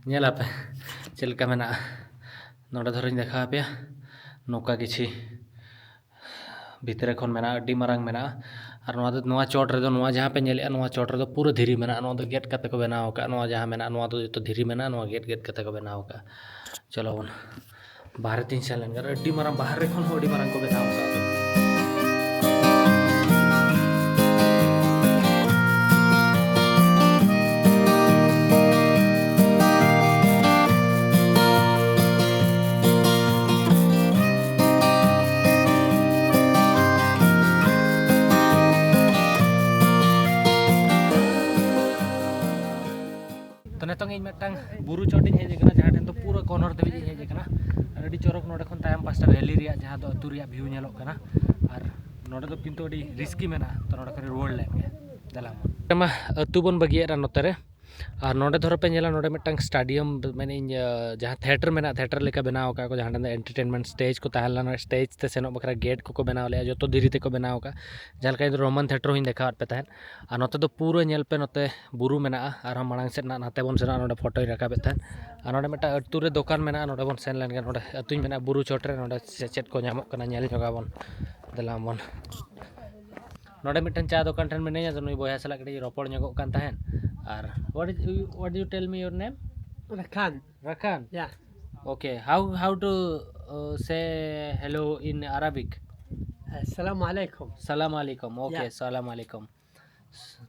ᱧᱮᱞ ᱟᱯᱮ ᱪᱮᱫ ᱞᱮᱠᱟ ᱢᱮᱱᱟᱜᱼᱟ᱾ ᱱᱚᱰᱮ ᱫᱷᱚᱨᱮᱧ ᱫᱮᱠᱷᱟᱣ ᱟᱯᱮᱭᱟ, ᱱᱚᱝᱠᱟ ᱠᱤᱪᱷᱤ ᱵᱷᱤᱛᱨᱤ ᱠᱷᱚᱱ ᱢᱮᱱᱟᱜᱼᱟ, ᱟᱹᱰᱤ ᱢᱟᱨᱟᱝ ᱢᱮᱱᱟᱜᱼᱟ᱾ ᱟᱨ ᱱᱚᱣᱟ ᱫᱚ, ᱱᱚᱣᱟ ᱪᱚᱴ ᱨᱮᱫᱚ, ᱱᱚᱣᱟ ᱡᱟᱦᱟᱸ ᱯᱮ ᱧᱮᱞᱮᱫᱼᱟ, ᱱᱚᱣᱟ ᱪᱚᱴ ᱨᱮᱫᱚ ᱯᱩᱨᱟᱹ ᱫᱷᱤᱨᱤ ᱢᱮᱱᱟᱜᱼᱟ᱾ ᱱᱚᱣᱟ ᱫᱚ ᱜᱮᱫ ᱠᱟᱛᱮ ᱠᱚ ᱵᱮᱱᱟᱣ ᱟᱠᱟᱫᱼᱟ᱾ ᱱᱚᱣᱟ ᱡᱟᱦᱟᱸ ᱢᱮᱱᱟᱜᱼᱟ, ᱱᱚᱣᱟ ᱫᱚ ᱡᱚᱛᱚ ᱫᱷᱤᱨᱤ ᱢᱮᱱᱟᱜᱼᱟ, ᱱᱚᱣᱟ ᱜᱮᱫ ᱜᱮᱫ ᱠᱟᱛᱮ ᱠᱚ ᱵᱮᱱᱟᱣ ᱟᱠᱟᱫᱼᱟ᱾ ᱪᱚᱞᱚ ᱵᱚᱱ ᱵᱟᱦᱨᱮ ᱛᱤᱧ ᱥᱮᱱ ᱞᱮᱱ ᱜᱮ, ᱟᱹᱰᱤ ᱢᱟᱨᱟᱝ, ᱵᱟᱦᱨᱮ ᱠᱷᱚᱱ ᱦᱚᱸ ᱟᱹᱰᱤ ᱢᱟᱨᱟᱝ ᱠᱚ ᱵᱮᱱᱟᱣ ᱟᱠᱟᱫᱼᱟ᱾ ᱛᱚ ᱱᱤᱛᱚᱝ ᱤᱧ ᱢᱤᱫᱴᱟᱝ ᱵᱩᱨᱩ ᱪᱚᱴᱤᱧ ᱦᱮᱡ ᱟᱠᱟᱱᱟ, ᱡᱟᱦᱟᱸ ᱴᱷᱮᱱ ᱫᱚ ᱯᱩᱨᱟᱹ ᱠᱚᱱᱚᱨ ᱫᱷᱟᱹᱵᱤᱡ ᱤᱧ ᱦᱮᱡ ᱟᱠᱟᱱᱟ᱾ ᱟᱨ ᱟᱹᱰᱤ ᱪᱚᱨᱚᱠ ᱱᱚᱰᱮ ᱠᱷᱚᱱ ᱛᱟᱭᱚᱢ ᱯᱟᱥᱴᱟ ᱵᱷᱮᱞᱤ ᱨᱮᱭᱟᱜ ᱡᱟᱦᱟᱸ ᱫᱚ ᱟᱹᱛᱩ ᱨᱮᱭᱟᱜ ᱵᱷᱤᱭᱩ ᱧᱮᱞᱚᱜ ᱠᱟᱱᱟ᱾ ᱟᱨ ᱱᱚᱰᱮ ᱫᱚ ᱠᱤᱱᱛᱩ ᱟᱹᱰᱤ ᱨᱤᱥᱠᱤ ᱢᱮᱱᱟᱜᱼᱟ, ᱛᱚ ᱱᱚᱰᱮ ᱠᱷᱚᱱ ᱨᱩᱣᱟᱹᱲ ᱞᱮᱱ ᱜᱮ᱾ ᱫᱮᱞᱟ ᱢᱟ᱾ ᱱᱚᱛᱮ ᱢᱟ ᱟᱹᱛᱩ ᱵᱚᱱ ᱵᱟᱹᱜᱤᱭᱟᱜᱼᱟ ᱱᱚᱛᱮ ᱨᱮ᱾ ᱟᱨ ᱱᱚᱰᱮ ᱫᱷᱚᱨᱚ ᱯᱮ ᱧᱮᱞᱟ, ᱱᱚᱰᱮ ᱢᱤᱫᱴᱟᱝ stadium, ᱢᱮᱱᱮᱫ ᱟᱹᱧ, ᱡᱟᱦᱟᱸ theatre ᱢᱮᱱᱟᱜᱼᱟ, theatre ᱞᱮᱠᱟ ᱵᱮᱱᱟᱣ ᱟᱠᱟᱫ ᱠᱚ, ᱡᱟᱦᱟᱸ ᱴᱷᱮᱱ ᱫᱚ entertainment stage ᱠᱚ ᱛᱟᱦᱮᱸ ᱞᱮᱱᱟ, stage ᱛᱮ ᱥᱮᱱᱚᱜ ᱵᱟᱠᱷᱨᱟ gate ᱠᱚᱠᱚ ᱵᱮᱱᱟᱣ ᱞᱮᱫᱼᱟ, ᱡᱚᱛᱚ ᱫᱷᱤᱨᱤ ᱛᱮᱠᱚ ᱵᱮᱱᱟᱣ ᱟᱠᱟᱫ᱾ ᱡᱟᱦᱟᱸ ᱞᱮᱠᱟ ᱤᱧ ᱫᱚ Roman theatre ᱦᱚᱸᱧ ᱫᱮᱠᱷᱟᱣᱟᱫ ᱯᱮ ᱛᱟᱦᱮᱸᱫ᱾ ᱟᱨ ᱱᱚᱛᱮ ᱫᱚ ᱯᱩᱨᱟᱹ ᱧᱮᱞ ᱯᱮ, ᱱᱚᱛᱮ ᱵᱩᱨᱩ ᱢᱮᱱᱟᱜᱼᱟ, ᱟᱨᱦᱚᱸ ᱢᱟᱲᱟᱝ ᱥᱮᱫ ᱱᱟᱜ ᱱᱟᱛᱮ ᱵᱚᱱ ᱥᱮᱱᱚᱜᱼᱟ, ᱱᱚᱰᱮ ᱯᱷᱳᱴᱳᱧ ᱨᱟᱠᱟᱵᱮᱫ ᱛᱟᱦᱮᱸᱫ᱾ ᱟᱨ ᱱᱚᱰᱮ ᱢᱤᱫᱴᱟᱝ ᱟᱹᱛᱩ ᱨᱮ ᱫᱚᱠᱟᱱ ᱢᱮᱱᱟᱜᱼᱟ, ᱱᱚᱰᱮ ᱵᱚᱱ ᱥᱮᱱ ᱞᱮᱱ ᱜᱮ, ᱱᱚᱰᱮ ᱟᱹᱛᱩᱧ ᱢᱮᱱᱟ ᱵᱩᱨᱩ ᱪᱚᱴ ᱨᱮ, ᱱᱚᱰᱮ ᱪᱮᱫ ᱪᱮᱫ ᱠᱚ ᱧᱟᱢᱚᱜ ᱠᱟᱱᱟ ᱧᱮᱞ ᱧᱚᱜᱟᱵᱚᱱ᱾ ᱫᱮᱞᱟ ᱵᱚᱱ᱾ ᱱᱚᱰᱮ ᱢᱤᱫᱴᱟᱝ ᱪᱟ ᱫᱚᱠᱟᱱ ᱴᱷᱮᱱ ᱢᱤᱱᱟᱹᱧᱟ, ᱟᱫᱚ ᱱᱩᱭ ᱵᱚᱭᱦᱟ ᱥᱟᱞᱟᱜ ᱠᱟᱹᱴᱤᱡ ᱨᱚᱯᱚᱲ ᱧᱚᱜᱚᱜ ᱠᱟᱱ ᱛᱟᱦᱮᱸᱫ᱾ ᱟᱨ what is, what do you tell me your name? Rakhan. Rakhan? Yeah. Okay, how, how to, uh, say hello in Arabic? Assalamu alaikum. Salam alaikum. Okay, yeah. Salam alaikum.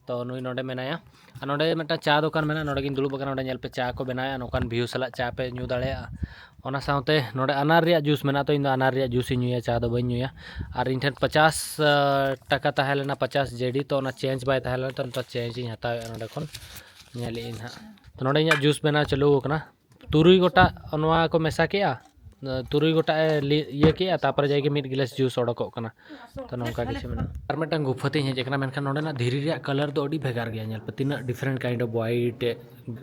ᱛᱚ ᱱᱩᱭ ᱱᱚᱰᱮ ᱢᱮᱱᱟᱭᱟ᱾ ᱟᱨ ᱱᱚᱰᱮ ᱢᱤᱫᱴᱟᱝ ᱪᱟ ᱫᱚᱠᱟᱱ ᱢᱮᱱᱟᱜᱼᱟ, ᱱᱚᱰᱮ ᱜᱤᱧ ᱫᱩᱲᱩᱵ ᱟᱠᱟᱱᱟ, ᱱᱚᱰᱮ ᱧᱮᱞ ᱯᱮ ᱪᱟ ᱠᱚ ᱵᱮᱱᱟᱣᱮᱫᱼᱟ, ᱱᱚᱝᱠᱟᱱ view ᱥᱟᱞᱟᱜ ᱪᱟ ᱯᱮ ᱧᱩ ᱫᱟᱲᱮᱭᱟᱜᱼᱟ᱾ ᱚᱱᱟ ᱥᱟᱶᱛᱮ ᱱᱚᱰᱮ ᱟᱱᱟᱨ ᱨᱮᱭᱟᱜ juice ᱢᱮᱱᱟᱜᱼᱟ, ᱛᱚ ᱤᱧ ᱫᱚ ᱟᱱᱟᱨ ᱨᱮᱭᱟᱜ juice ᱤᱧ ᱧᱩᱭᱟ, ᱪᱟ ᱫᱚ ᱵᱟᱹᱧ ᱧᱩᱭᱟ᱾ ᱟᱨ ᱤᱧ ᱴᱷᱮᱱ ᱯᱚᱪᱟᱥ, ᱟᱸ, ᱴᱟᱠᱟ ᱛᱟᱦᱮᱸ ᱞᱮᱱᱟ, ᱯᱚᱪᱟᱥ ᱡᱮᱰᱤ, ᱛᱚ ᱚᱱᱟ change ᱵᱟᱭ ᱛᱟᱦᱮᱸ ᱞᱮᱱᱟ, ᱛᱚ ᱱᱤᱛᱚᱜ change ᱤᱧ ᱦᱟᱛᱟᱣᱮᱫᱼᱟ ᱱᱚᱰᱮ ᱠᱷᱚᱱ, ᱧᱮᱞᱮᱫ ᱟᱹᱧ ᱦᱟᱸᱜ᱾ ᱛᱚ ᱱᱚᱰᱮ ᱤᱧᱟᱹᱜ juice ᱵᱮᱱᱟᱣ ᱪᱟᱹᱞᱩ ᱟᱠᱟᱱᱟ, ᱛᱩᱨᱩᱭ ᱜᱚᱴᱟᱜ ᱱᱚᱣᱟ ᱠᱚ ᱢᱮᱥᱟ ᱠᱮᱜᱼᱟ, ᱛᱩᱨᱩᱭ ᱜᱚᱴᱟᱜ ᱮ ᱞᱤ-, ᱤᱭᱟᱹ ᱠᱮᱜᱼᱟ, ᱛᱟᱨᱯᱚᱨᱮ ᱡᱟᱭᱜᱮ ᱢᱤᱫ ᱜᱤᱞᱟᱹᱥ juice ᱚᱰᱚᱠᱚᱜ ᱠᱟᱱᱟ᱾ ᱛᱚ ᱱᱚᱝᱠᱟ ᱠᱤᱪᱷᱩ ᱢᱮᱱᱟᱜᱼᱟ᱾ ᱟᱨ ᱢᱤᱫᱴᱟᱝ ᱜᱩᱯᱷᱟᱹ ᱛᱤᱧ ᱦᱮᱡ ᱟᱠᱟᱱᱟ, ᱢᱮᱱᱠᱷᱟᱱ ᱱᱚᱰᱮᱱᱟᱜ ᱫᱷᱤᱨᱤ ᱨᱮᱭᱟᱜ colour ᱫᱚ ᱟᱹᱰᱤ ᱵᱷᱮᱜᱟᱨ ᱜᱮᱭᱟ᱾ ᱧᱮᱞ ᱯᱮ ᱛᱤᱱᱟᱹᱜ different kind of white,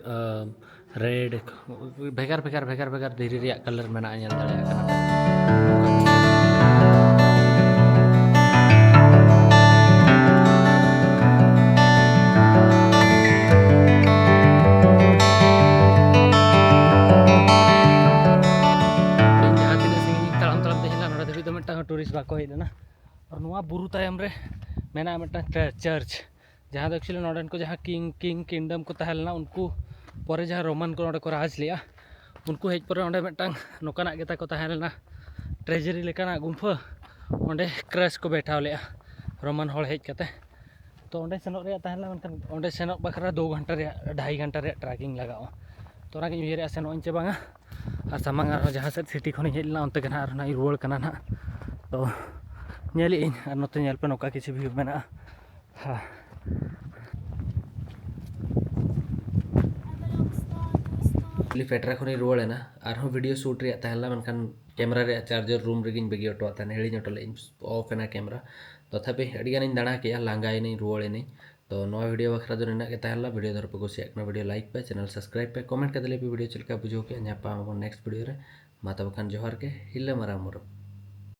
ᱟᱸ, red, ᱵᱷᱮᱜᱟᱨ ᱵᱷᱮᱜᱟᱨ ᱵᱷᱮᱜᱟᱨ ᱵᱷᱮᱜᱟᱨ ᱫᱷᱤᱨᱤ ᱨᱮᱭᱟᱜ colour ᱢᱮᱱᱟᱜᱼᱟ, ᱧᱮᱞ ᱫᱟᱲᱮᱭᱟᱜ ᱠᱟᱱᱟ᱾ ᱤᱧ ᱡᱟᱦᱟᱸ ᱛᱤᱱᱟᱹᱜ ᱥᱟᱺᱜᱤᱧ ᱛᱟᱲᱟᱢ ᱛᱟᱲᱟᱢ ᱛᱮ ᱦᱮᱡ ᱮᱱᱟ, ᱱᱚᱰᱮ ᱫᱷᱟᱹᱵᱤᱡ ᱫᱚ ᱢᱤᱫᱴᱟᱝ ᱦᱚᱸ tourist ᱵᱟᱠᱚ ᱦᱮᱡ ᱞᱮᱱᱟ᱾ ᱟᱨ ᱱᱚᱣᱟ ᱵᱩᱨᱩ ᱛᱟᱭᱚᱢ ᱨᱮ ᱢᱮᱱᱟᱜᱼᱟ ᱢᱤᱫᱴᱟᱝ ᱪᱟ-, church, ᱡᱟᱦᱟᱸ ᱫᱚ actually ᱱᱚᱰᱮᱱ ᱠᱚ ᱡᱟᱦᱟᱸ king, king kingdom ᱠᱚ ᱛᱟᱦᱮᱸ ᱞᱮᱱᱟ, ᱩᱱᱠᱩ ᱯᱚᱨᱮ ᱡᱟᱦᱟᱸ Roman ᱠᱚ ᱱᱚᱰᱮ ᱠᱚ ᱨᱟᱡᱽ ᱞᱮᱜᱼᱟ, ᱩᱱᱠᱩ ᱦᱮᱡ ᱯᱚᱨᱮ ᱚᱸᱰᱮ ᱢᱤᱫᱴᱟᱝ ᱱᱚᱝᱠᱟᱱᱟᱜ ᱜᱮ ᱛᱟᱠᱚ ᱛᱟᱦᱮᱸ ᱞᱮᱱᱟ, treasury ᱞᱮᱠᱟᱱᱟᱜ ᱜᱩᱢᱯᱷᱟᱹ, ᱚᱸᱰᱮ ᱠᱨᱟᱥ ᱠᱚ ᱵᱮᱴᱷᱟᱣ ᱞᱮᱜᱼᱟ Roman ᱦᱚᱲ ᱦᱮᱡ ᱠᱟᱛᱮ᱾ ᱛᱚ ᱚᱸᱰᱮ ᱥᱮᱱᱚᱜ ᱨᱮᱭᱟᱜ ᱛᱟᱦᱮᱸ ᱞᱮᱱᱟ, ᱢᱮᱱᱠᱷᱟᱱ ᱚᱸᱰᱮ ᱥᱮᱱᱚᱜ ᱵᱟᱠᱷᱨᱟ ᱫᱩ ᱜᱷᱚᱱᱴᱟ ᱨᱮᱭᱟᱜ, ᱰᱷᱟᱭ ᱜᱷᱚᱱᱴᱟ ᱨᱮᱭᱟᱜ trekking ᱞᱟᱜᱟᱜᱼᱟ᱾ ᱛᱚ ᱚᱱᱟᱜᱤᱧ ᱩᱭᱦᱟᱹᱨᱮᱜᱼᱟ, ᱥᱮᱱᱚᱜ ᱟᱹᱧ ᱪᱮ ᱵᱟᱝᱟ᱾ ᱟᱨ ᱥᱟᱢᱟᱝ ᱟᱨᱦᱚᱸ ᱡᱟᱦᱟᱸ ᱥᱮᱫ city ᱠᱷᱚᱱᱤᱧ ᱦᱮᱡ ᱞᱮᱱᱟ, ᱚᱱᱛᱮ ᱜᱮ ᱱᱟᱦᱟᱜ ᱟᱨᱦᱚᱸ ᱱᱟᱦᱟᱜ ᱤᱧ ᱨᱩᱣᱟᱹᱲ ᱠᱟᱱᱟ ᱱᱟᱦᱟᱜ᱾ ᱛᱚ ᱧᱮᱞᱮᱜ ᱟᱹᱧ, ᱟᱨ ᱱᱚᱛᱮ ᱧᱮᱞ ᱯᱮ, ᱱᱚᱝᱠᱟ ᱠᱤᱪᱷᱩ view ᱢᱮᱱᱟᱜᱼᱟ᱾ ᱦᱮᱸ᱾ ᱠᱷᱟᱹᱞᱤ ᱯᱮᱴᱨᱟ ᱠᱷᱚᱱᱤᱧ ᱨᱩᱣᱟᱹᱲ ᱮᱱᱟ, ᱟᱨᱦᱚᱸ video shoot ᱨᱮᱭᱟᱜ ᱛᱟᱦᱮᱸ ᱞᱮᱱᱟ, ᱢᱮᱱᱠᱷᱟᱱ camera ᱨᱮᱭᱟᱜ charger room ᱨᱮᱜᱮᱧ ᱵᱟᱹᱜᱤ ᱦᱚᱴᱚᱣᱟᱫ ᱛᱟᱦᱮᱱᱟ, ᱦᱤᱲᱤᱧ ᱦᱚᱴᱚ ᱞᱮᱫ ᱟᱹᱧ, off ᱮᱱᱟ camera᱾ ᱛᱚᱛᱷᱟᱯᱤ ᱟᱹᱰᱤ ᱜᱟᱱᱤᱧ ᱫᱟᱬᱟ ᱠᱮᱜᱼᱟ, ᱞᱟᱸᱜᱟᱭᱮᱱᱟᱹᱧ, ᱨᱩᱣᱟᱹᱲ ᱮᱱᱟᱹᱧ᱾ ᱛᱚ ᱱᱚᱣᱟ video ᱵᱟᱠᱷᱨᱟ ᱫᱚ ᱱᱤᱱᱟᱹᱜ ᱜᱮ ᱛᱟᱦᱮᱸ ᱞᱮᱱᱟ᱾ Video ᱫᱷᱚᱨᱚᱯᱮ ᱠᱩᱥᱤᱭᱟᱜ ᱠᱟᱱᱟ, video like ᱯᱮ, channel subscribe ᱯᱮ, comment ᱠᱟᱛᱮ ᱞᱟᱹᱭ ᱯᱮ video ᱪᱮᱫ ᱞᱮᱠᱟ ᱵᱩᱡᱷᱟᱹᱣ ᱠᱮᱫᱼᱟ᱾ ᱧᱟᱯᱟᱢ ᱟᱵᱚᱱ next video ᱨᱮ᱾ ᱢᱟ ᱛᱚᱵᱮ ᱠᱷᱟᱱ ᱡᱚᱦᱟᱨ ᱜᱮ, ᱦᱤᱞᱟᱹ ᱢᱟᱨᱟᱝ ᱢᱩᱨᱩᱢ᱾